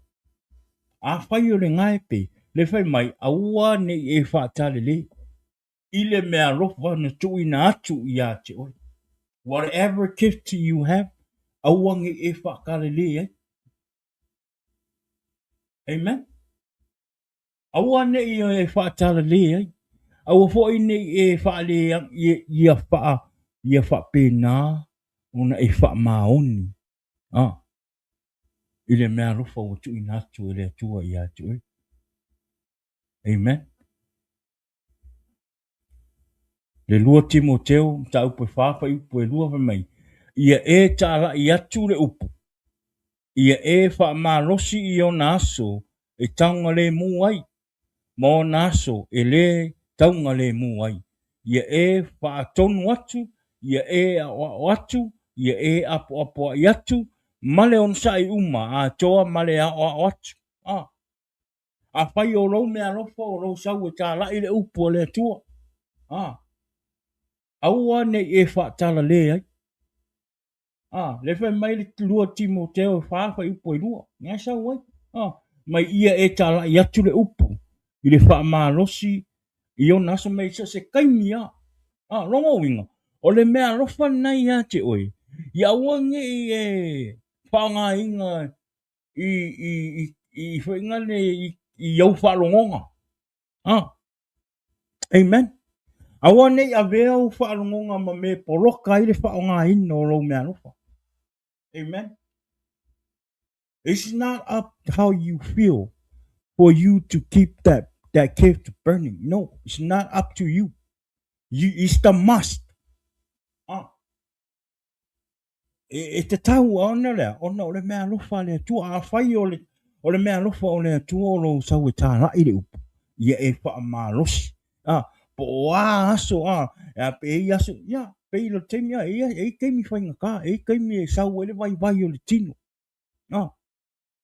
Afai o le gaepe, le fai mai, aua ne i e faatalale i le meaalofa na tuuina atu ia te oe. Whatever gift you have, aua ne i e faatalale ai. Amen. Aua ne i e faatalale ai, aua foi ne i e faale ia faa ia faapena ona e faamaoni a i le meaalofa ua tuuina atu e le Atua ia te oe. Amen. Le 2 Timoteo, mataupu e 4, fuaiupu e 2, fai mai, Ia e talai atu le upu, ia e faamalosi i ona aso e taugalemu ai, ma ona aso e lē taugalemu ai, ia e faatonu atu, ia e aʻoaʻo atu, ia e apoapoaʻi atu, ma le onosai uma atoa ma le aʻoaʻo atu. Ah. Afai o lou meaalofa o lou sau e talai le upu a le Atua, a, aua ne i e faatalale ai. A, le fai mai le 2 Timoteo e 4 fuaiupu e 2, na e sau ai. A, mai ia e talai atu le upu i le faamalosi i ona aso mai so o se taimi lava. A, lona uiga, o le meaalofa lena ia te oe, ia aua ne i e faaaogaina i foi nale i au faalogoga. Ah. Amen. Aua ne i avea au faalogoga ma mea e poloka ai le faaaogaina o lou meaalofa. Amen. It's not up how you feel for you to keep that gift burning. No, it's not up to you. It's the must. Ah. E tatau ona lea, ona o le meaalofa a le Atua. Afai o le meaalofa o le Atua o lou sau e talai le upu, Ia e faamalosi. A, po o a aso, a, e a pe i aso, ia, pei le taimi, a, e i ai taimi faigata, e i ai taimi e sau ai le vaivai o le tino. A,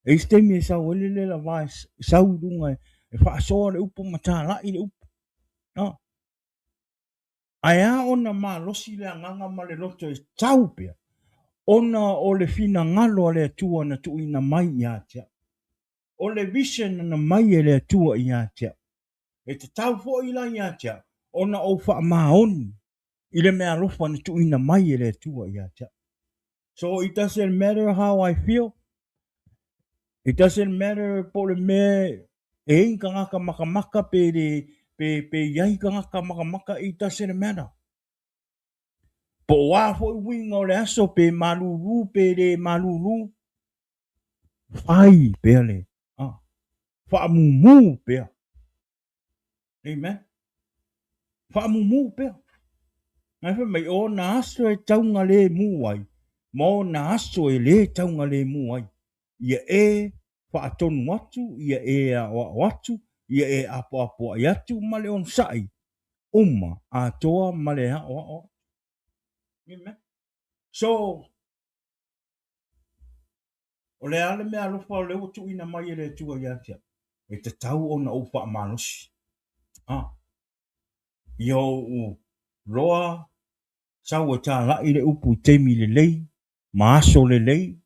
e i ai se taimi e sau ai le lelava e sau i luga e faasoa le upu ma talai le upu. A, ae a ona malosi le agaga ma le loto e sau pea, ona o le finagalo a le Atua na tuuina mai ia te au. O le vision na mai e le Atua ia te au. E tatau foi la ia te au ona ou faamaoni i le meaalofa na tuuina mai e le Atua ia te au. So it doesn't matter how I feel. It doesn't matter po o le mea e i ai tagata makamaka pe le pe i ai tagata makamaka, it doesn't matter. Po o a foi uiga o le aso, pe malulu pe le malulu, fai pea le faamumu pea. Amen. Faamumu pea. Ae fai mai, o na aso e taugalemu ai, ma o na aso e le taugalemu ai. Ia e faatonu atu, ia e aoao atu, ia e apoapoai atu ma le onosai uma atoa ma le aoao. Amen. So, o le a le meaalofa o lea ua tuuina mai e le Atua ia te au, e tatau ona ou faamalosi. Ia ou loa sau e talai le upu i taimi lelei, ma aso lelei,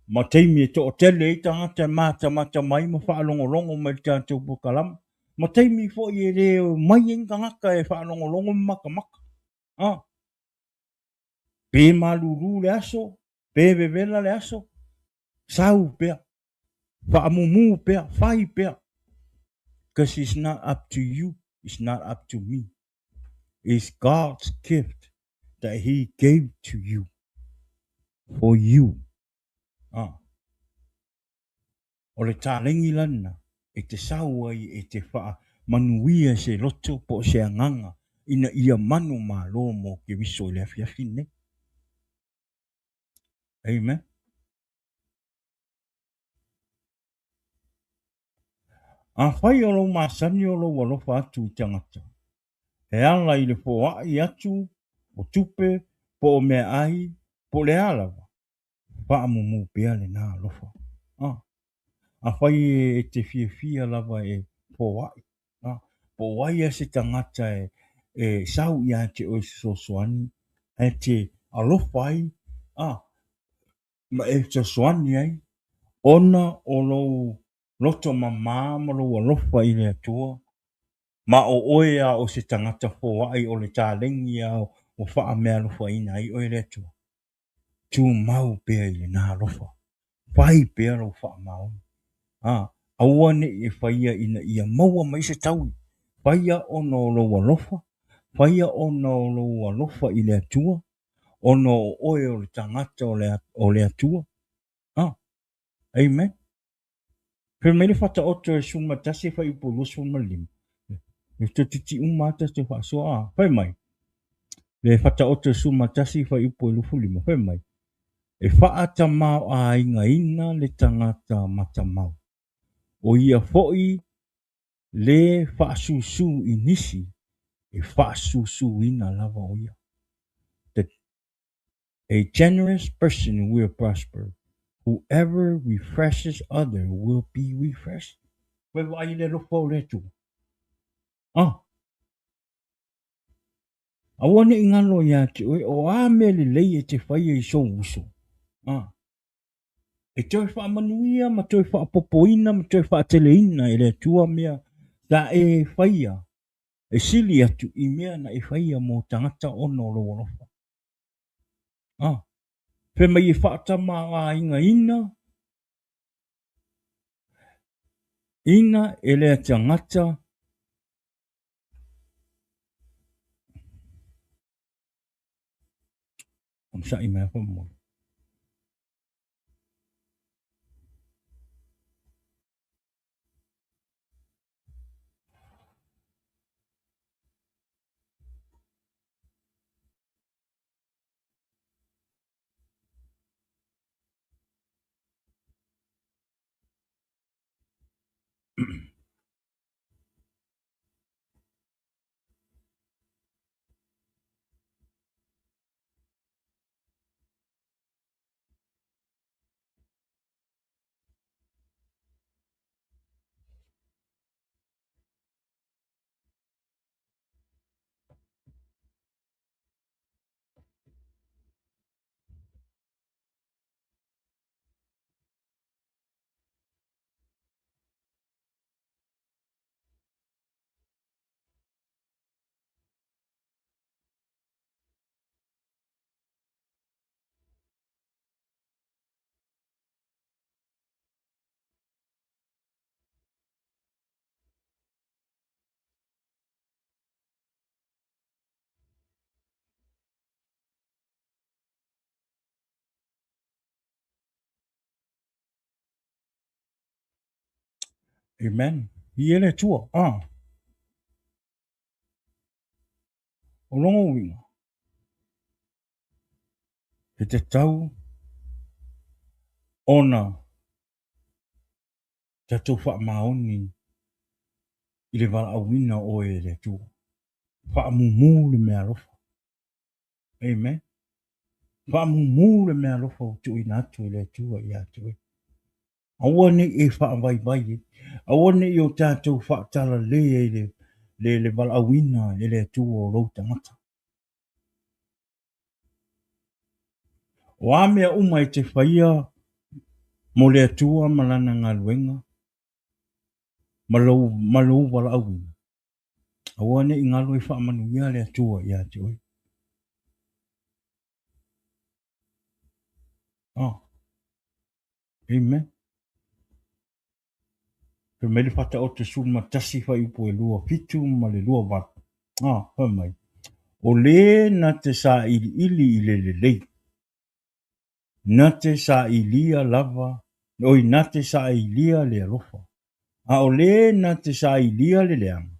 ma taimi e toatele ai tagata e matamata mai ma faalogologo mai i le tatou polokalame, ma taimi foi e le omai ai tagata e faalogologo ma matamata. Pe malulu le aso, pe vevela le aso, sau pea, faamumu pea, fai pea. Because it's not up to you, it's not up to me. It's God's gift that he gave to you, for you. O le taleni lana e te sau ai e te faamanuia se loto po o se agaga ina ia manumalo mo Keriso i le afiafi lenei. Amen. Afai o lou masani o lou alofa atu i tagata, e ala i le foai atu o tupe po o meaai po o le a lava, faamumu pea lena alofa. Afai e te fiafia lava e foai, po o ai a se tagata e sau ia te oe fesoasoani, ae te alofa ai, ma e fesoasoani ai, ona o lou loto mamā ma lou alofa i le Atua, ma o oe a o se tagata foai o le taleni a o faameaalofaina ai oe le Atua. Tumau pea i lena alofa. Fai pea lou faamaoni. Aua nei e faia ina ia maua mai se taui. Faia ona o lou alofa, faia ona o lou alofa i le Atua, ona o oe o le tagata o le Atua. Amen. Fai mai le Faataoto e 11 fuaiupu 25. E toeitiiti uma lava tatou faasoa. Fai mai le Faataoto e 11 fuaiupu 25. Fai mai, e faatamaoaigaina le tagata matamau, o ia foi le faasusu i nisi, e faasusuina lava o ia. A generous person will prosper. Whoever refreshes others will be refreshed. Fai vaai le alofa o le Atua. Aua nei ngalo ia te oe, o a mea lelei e te faia i sou uso. E toe faamanuia ma toe faapopoina ma toe faateleina e le Atua mea sa e faia, e sili atu i mea na e faia mo tagata ona o lou alofa. Fai mai e faatamaoaigaina ina e le tagata onosai mai faamolemole. Amen. I le Atua. Ah. O lona uiga, e tatau ona tatou faamaoni i le valaauina o oe e le Atua. Faamumu le meaalofa. Amen. Faamumu le meaalofa ua tuuina atu e le Atua ia te oe. Aua ne i e faavaivai ai. Aua ne i o tatou faatalale ai le, le, le valaauina e le Atua o lou tagata. O a mea uma e te faia mo le Atua ma Lana galuega ma lou, ma lou valaauina, aua ne i galo e faamanuia le Atua ia te oe. Oh. Amen. Fai mai le Faataoto 11 fuaiupu e 27 ma le 28. Ah, fai mai. O le na te sailiili i le lelei, na te sailia lava, oi na te sailia le alofa. A o le na te sailia le leaga,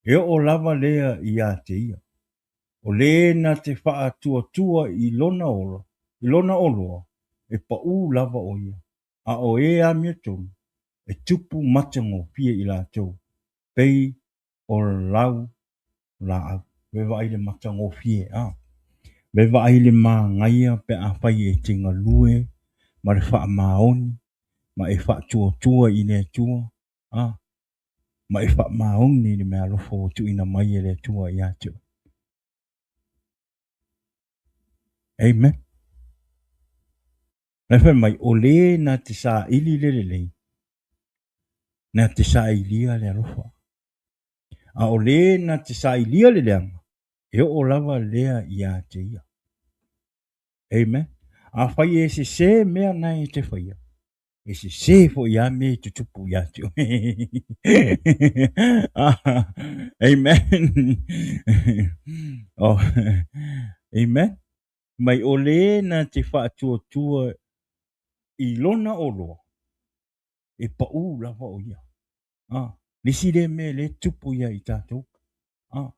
e oo lava lea ia te ia. O le na te faatuatua i lona ola, i lona oloa, e paʻū lava ʻo ia, a o e amiotonu, e tupu matagofie i latou, pei o lau laau. Ve vaai le matagofie, a. Ve vaai le magaia pe afai e te galue ma le faamaoni, ma e faatuatua i le Atua, a. Ma e faamaoni i le meaalofa ua tuuina mai e le Atua ia te oe. Amen. Lai fai mai, o le na te saili le lelei, na te sailia le alofa. A o le na te sailia le leaga, e oo lava lea ia te ia. Amen. Afai e sesē mea na e te faia, e sesē foi lava mea e tutupu ia te oe. Amen. Oh. Amen. Mai o le na te faatuatua i lona oloa, e paʻū lava ʻo ia. Ah, le isi lea mea lea e tupu ia i tatou. Ah.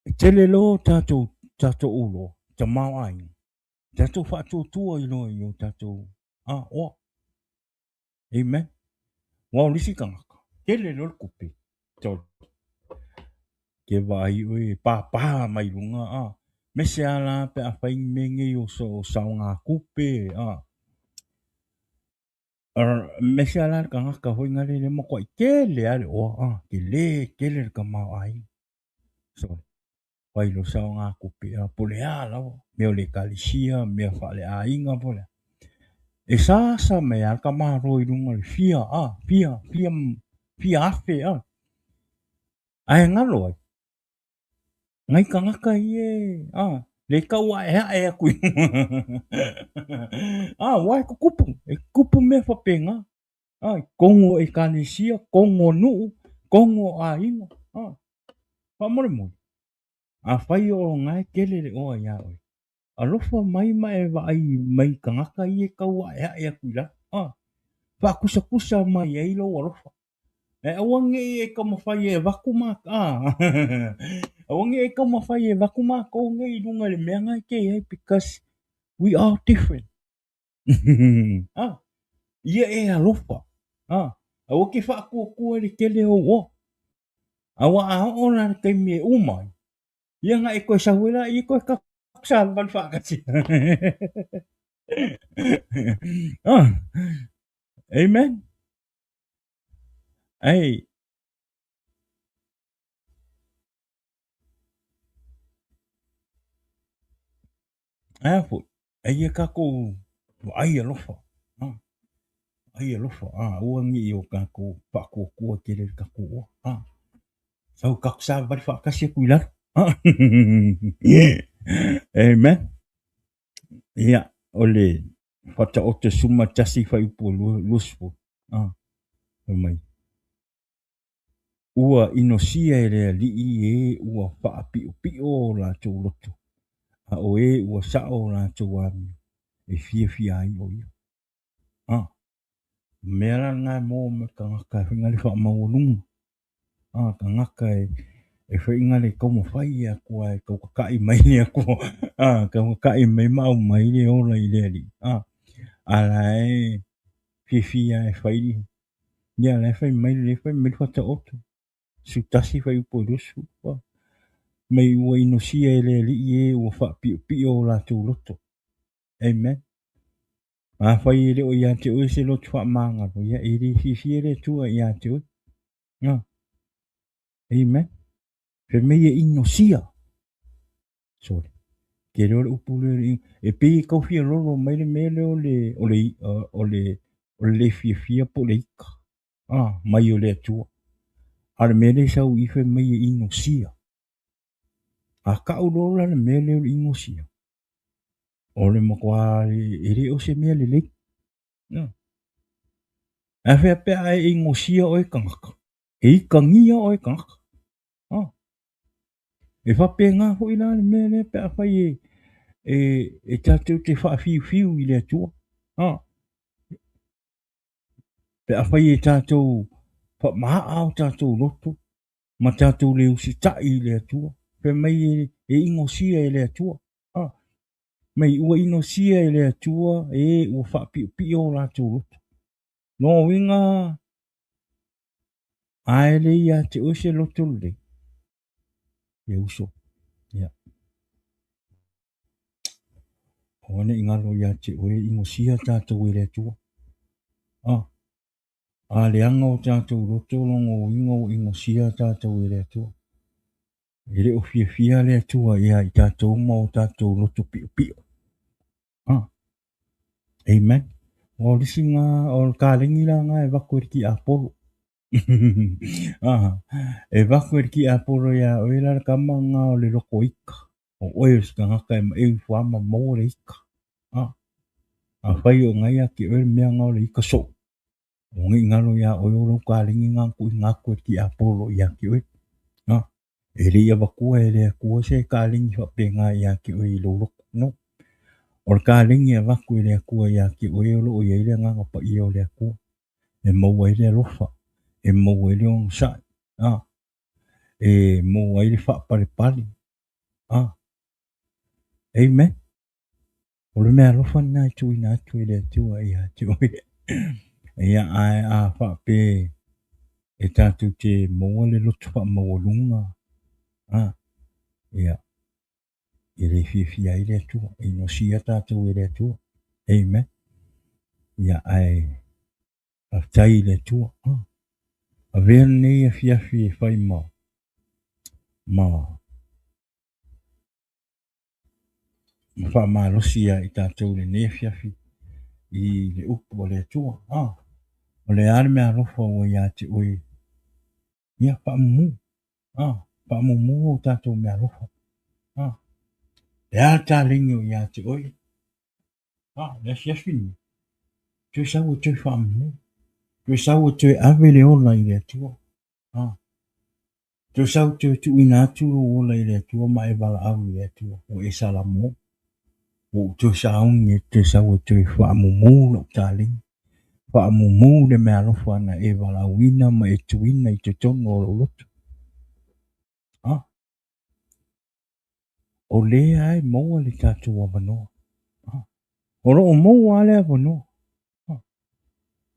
E tele loa tatou tatou uloa, tamaoaiga. Tatou faatuatua i loa i o tatou ah, oa. Amen. Ua o le isi tagata, tele loa le tupe. Tolu. Ke vaai oe e pāpā mai luga, ah. Mese a la pe afai ni mea nei o, o saogatupe, ah. Mese a la le tagata foi nale le matuai tele a le oa, ah. Tele, tele le tamaoaiga. Sorry. Fai lo saogatupe, ah, po o le a lava, mea o le ekalesia, mea faaleaiga po o le a. E sa sa mai lava le tamaloa i luga o le fia, ah, fia, fia, fia afe, ah. Ae galo ai, nai tagata ia e, ah, le tau aeae atu i luga. Ah, aua e tutupu, e tutupu mea faapena. Ah, i totonu o ekalesia, totonu o nuu, totonu o aiga. Ah, faamolemole, afai o lena e tele le oa ia oe, alofa mai ma e vaai mai i tagata ia e tau aeae atu i lalo. Ah, faakusakusa mai ai lou alofa. E aua ne i e taumafai e avatu ma, ah, aua ne i e taumafai e avatu matou nei i luga i le mea lena e te i ai because we are different. Ah, ia e alofa. Ah, aua ke faatuatua i le tele o ou oa. Aua a oo la le taimi e uma ai, ia na e toe sau ai la, ia toe savavali faatasi. Ah, amen. Ai, ae a foi, eia tatou vaai alofa, ah, vaai alofa, ah, aua ne i o tatou faatuatua tele i le tatou oa, ah, sau tatou savavali faatasi atu i lalo. Ah. Amen. Ia, o le Faataoto 11 fuaiupu 20, ah, fai mai, Ua inosia e le Alii e ua faapiʻopiʻo o latou loto, a o e ua saʻo o latou amio, e fiafia ai ʻo ia. Ah. Mea la lena e maua mai le tagata e faiga le faamaualuga. A tagata e faiga le taumafai atu e tautata'i mai le Atua, a tautata'i mai ma aumai le ola i le Alii, a la e fiafia e fai, ia la e fai mai, le fai mai le Faataoto 11 fuaiupu 20, mai ua inosia e le Alii e ua faapiopio o latou loto. Amen. Afai e le o ia te oe se loto faamagalo, ia e le fiafia le Atua ia te oe. Amen. Fai mai e inosia. Sorry. Ke leo le upu lea e pei e tau fia lolo mai le mea lea o le o le o le o le le fiafia po o le ika mai o le Atua. A o le mea lea e sau i fai mai e inosia. A kau loa la le mea lea o le inosia, o le matua e le o se mea lelei. A fea pe a e inosia oe tagata, e ikagia oe tagata. E faapena foi la le mea lea pe afai e tatou te faafiufiu i le Atua. Pe afai e tatou faamaa o tatou loto ma tatou le usitai i le Atua, fai mai e inosia e le Atua. Mai ua inosia e le Atua e ua faapiopio o latou loto. Lona uiga a e le ia te oe se loto lelei, e uso, ia. Aua ne i galo ia te oe inosia tatou e le Atua. A leaga o tatou loto, lona uiga ua inosia tatou e le Atua. E le o fiafia le Atua ia i tatou ma o tatou loto piopio. Amen. O le isi na, o le kalegi la na e avatu e le tiapolo. E avatu e le tiapolo ia oe la le tama na o le loto ika. O oe o se tagata e maeu ifo lava ma maua le ika. Afai o na ia te oe le mea na o le ika soo, o nei galo ia oe o lau kalegi na tuuina atu e le tiapolo ia te oe. E le i avatua e le Atua se kalegi faapena ia te oe i lou loto. No. O le kalegi e avatu e le Atua ia te oe o loo i ai le Agaga Paia o le Atua. E maua ai le alofa, e maua ai le onosai, e maua ai le faapalepale. Amen. O le mea alofa lena e tuuina atu e le Atua ia te oe. Ia ae a faape e tatou te maua le loto faamaualuga, ia, e le fiafia ai le Atua, e inosia tatou e le Atua. Amen. Ia ae faafetai i le Atua. Avea lenei afiafi e fai ma faamalosi ia i tatou lenei afiafi i le upu a le Atua. O le a le mea alofa ua ia te oe, ia faamumu. Faamumu o tatou mea alofa. Le a le taleni o ia te oe. Le afiafi ni. Toe sau e toe faamumu. Toe sau e toe ave le ola i le Atua. Toe sau toe tuuina atu lou ola i le Atua ma e valaau i le Atua. Ua e salamo. Ua ou toe sauni e toe sau e toe faamumu lau taleni. Faamumu le mea alofa na e valaauina ma e tuuina i totonu o lou loto. O lea e maua le tatou avanoa. O loo maua le avanoa.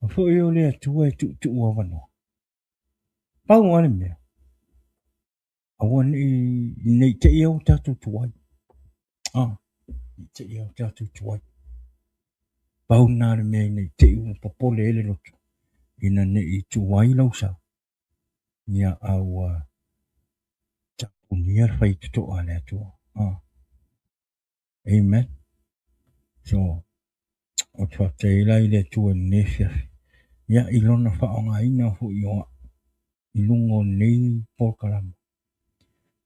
A foi o le Atua e tuutuu avanoa. Pau lava le mea, aua nei te i au tatou tuai. Nei te i au tatou tuai. Pau na le mea nei te i ua popole ai le loto, ina nei tuai lau sau. Ia a ua tapunia le faitotoa a le Atua. Amen. So, o te faafetai la i le Atua i lenei afiafi. Ia, i lona faaaogaina foi o au i luga o lenei polokalame.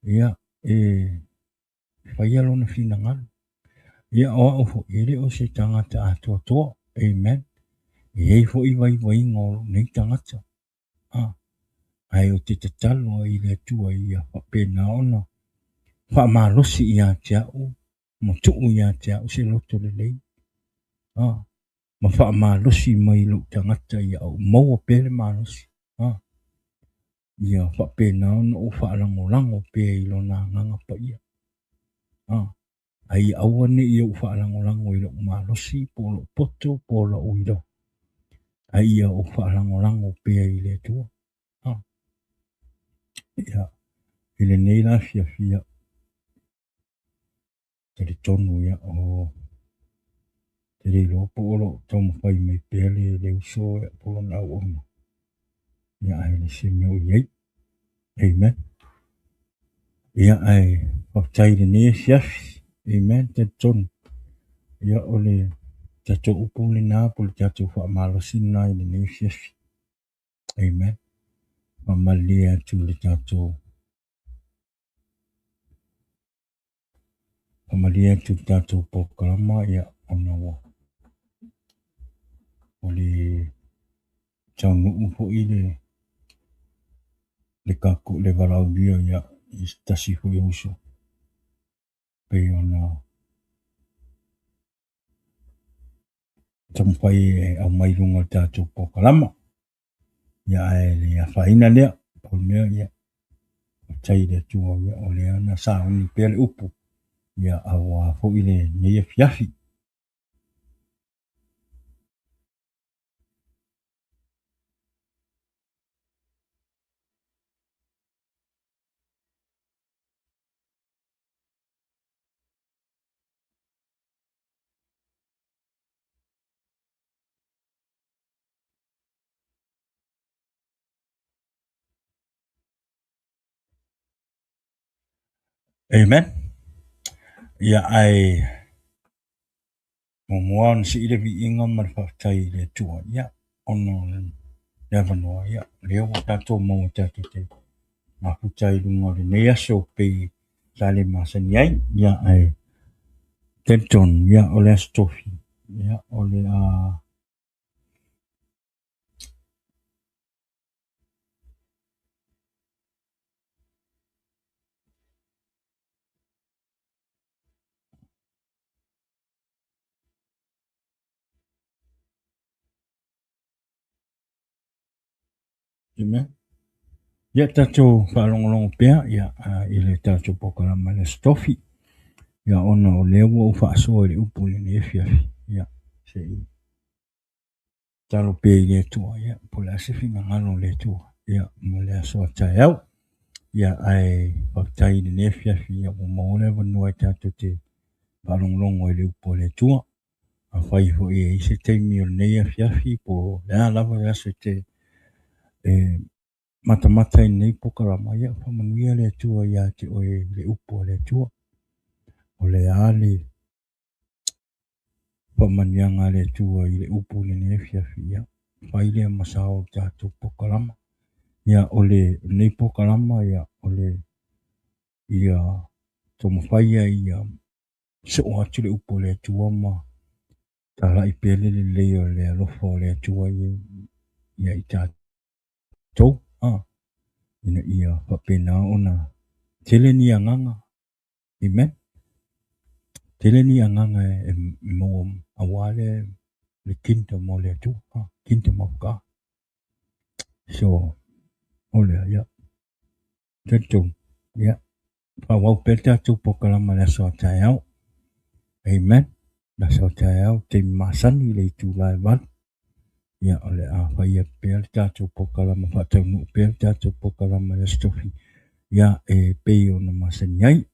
Ia, e faia lona finagalo. Ia, o au foi, e le o se tagata atoatoa. Amen. E i ai foi vaivaiga o lou nei tagata. Ae o te tatalo ai i le Atua ia faapena ona faamalosi ia te au ma tuu ia te au se loto lelei. ma faamalosi mai i lou tagata ia ou maua pea le malosi. Ia faapena ona ou faalagolago pea i lona agaga paia. Ae ia aua ne i ou faalagolago i lou malosi po o lou poto po o lou iloa, ae ia ou faalagolago pea i le Atua. Ia, i lenei la afiafi, ia, talitonu ia, o te le iloa po o lo o taumafai mai pea le uso po o lona auauna, ia ae le se mea o i ai. Amen. Ia, ae faafetai i lenei afiafi. Amen. Talitonu, ia, o le tatou upu lena po o le tatou faamalosi lena i lenei afiafi. Amen. Faamalie atu i le tatou faamalie atu i le tatou polokalama, ia, ona ua o le taunuu foi le tatou le valaaulia, ia, i se tasi foi o uso pei ona taumafai e aumai i luga o le tatou polokalama. Ia, ae le afaina lea, pau le mea, ia, faafetai i le Atua, ia, o lea na sauni pea le upu, ia, aua foi lenei afiafi. Amen. Ia, ae muamua ona sii le viiga ma le faafetai i le Atua, ia, ona o le avanoa, ia, lea ua tatou maua tatou te mafuta ai i luga o lenei aso pei sa le masani ai. Ia, ae talitonu, ia, o le aso tofi, ia, o le a Amen. Ia, tatou faalogologo pea, ia, i le tatou polokalama i le aso tofi. Ia, ona o lea ua ou faasoa i le upu i lenei afiafi, ia, se i tatalo pea i le Atua, ia, po o le a se finagalo o le Atua, ia, mo le aso a taeao. Ia, ae faafetai i lenei afiafi, ia, ua maua le avanoa e tatou te faalogologo ai i le upu a le Atua. Afai foi e i ai se taimi o lenei afiafi po o le a lava le aso e te e matamata i lenei polokalama, ia, faamanuia le Atua ia te oe i le upu a le Atua. O le a le faamanuiaga a le Atua i le upu i lenei afiafi, ia, fai lea ma sao o le tatou polokalama. Ia, o lenei polokalama, ia, o le ia taumafai ia ia soo atu le upu a le Atua ma talai pea le lelei o le alofa o le Atua ia i tatou, ina ia faapena ona tele ni agaga. Amen. Tele ni agaga e maua aua le kingdom o le Atua, kingdom of God. So, o lea, ia, talitonu, ia, faaauau pea le tatou polokalama i le aso a taeao. Amen. Le aso a taeao, taimi masani i le itula e 8. Ia, o le a faia pea le tatou polokalama, faataunuu pea le tatou polokalama i le aso tofi, ia, e pei ona masani ai.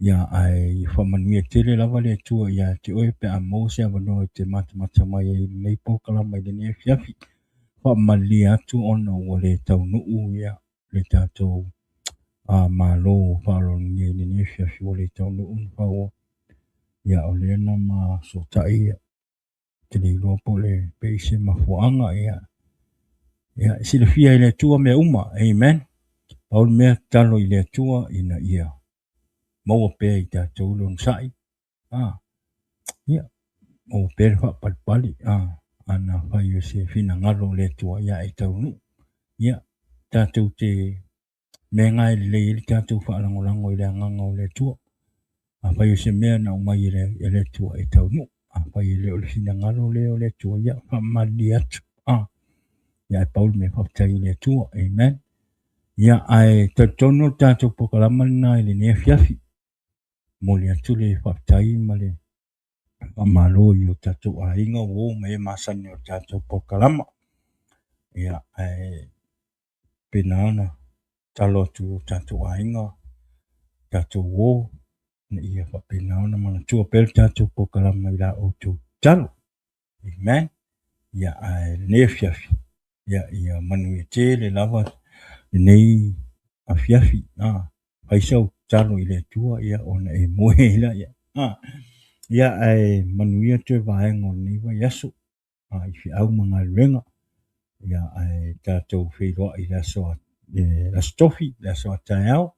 Ia, ae ia faamanuia tele lava le Atua ia te oe pe a maua se avanoa e te matamata mai ai i lenei polokalama i lenei afiafi. Faamalie atu ona ua le taunuu, ia, le tatou malo faaaloalogia i lenei afiafi, ua le taunuu na fau. Ia, o lea na ma sootai, ia, te le iloa po o le pe i se mafuaaga, ia, ia, silafia e le Atua mea uma. Amen. Pau le mea, tatalo i le Atua ina ia maua pea i tatou le onosai, ia, maua pea le faapalepale, ana fai o se finagalo o le Atua, ia, e taunuu. Ia, tatou te meagai lelei ai le tatou faalagolago i le agaga o le Atua. Afai o se mea na aumai e le Atua, e taunuu. Afai e le o le finagalo lea o le Atua, ia, faamalilie atu. Ia, ae pau le mea faafetai i le Atua. Amen. Ia, ae talitonu le tatou polokalama lena i lenei afiafi. Momoli atu le faafetai ma le faamalo i o tatou aiga, uo ma e masani o le tatou polokalama. Ia, ae pena ona talo atu i o tatou aiga, tatou uo, ina ia faapena ona manatua pea le tatou polokalama i la outou tatalo. Amen. Ia, ae lenei afiafi, ia, ia manuia tele lava lenei afiafi. Fai sau tatalo i le Atua, ia, ona e moe ai lea. Ia, ae manuia toe vaega o lenei vaiaso, i feau ma galuega. Ia, ae tatou feiloai i le aso, le Aso Tofi, le aso a taeao,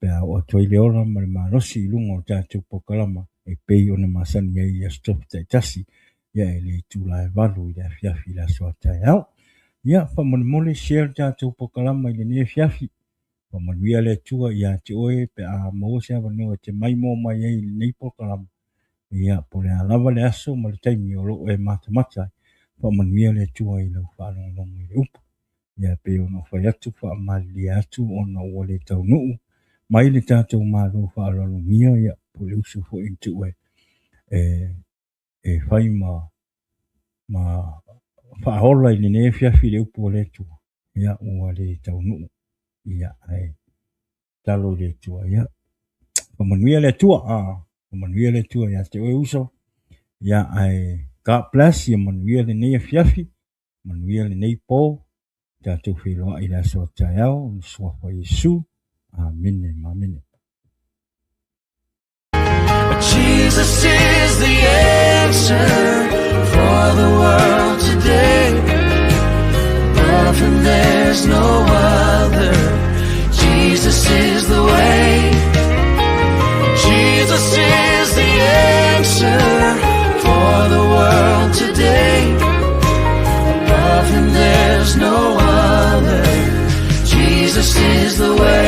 pe a oo atu ai le ola ma le malosi i luga o tatou polokalama e pei ona masani ai i Aso Tofi taitasi, ia, i le itula e 8 i le afiafi i le aso a taeao. Ia, faamolemole share le tatou polokalama i lenei afiafi. Faamanuia le Atua ia te oe pe a maua se avanoa e te maimoa mai ai i lenei polokalama. Ia, po o le a lava le aso ma le taimi o lo o e matamata ai, faamanuia le Atua i lau faalogologo i le upu. Ia, pei ona ou fai atu, faamalilie atu ona ua le taunuu mai le tatou Malo faaaloalogia, ia, po o le uso foi na tuu e fai ma faaola i lenei afiafi i le upu a le Atua, ia, ua le taunuu. Ia, ae talo i le Atua, ia, faamanuia le Atua, faamanuia le Atua ia te oe uso. Ia, ae God bless, ia manuia lenei afiafi, manuia lenei po, tatou feiloai i le aso a taeao, i le suafa o Iesu. Amene, amene. Jesus is the answer for the world today. Above him there's no other. Jesus is the way. Jesus is the answer for the world today. Above him there's no other. Jesus is the way.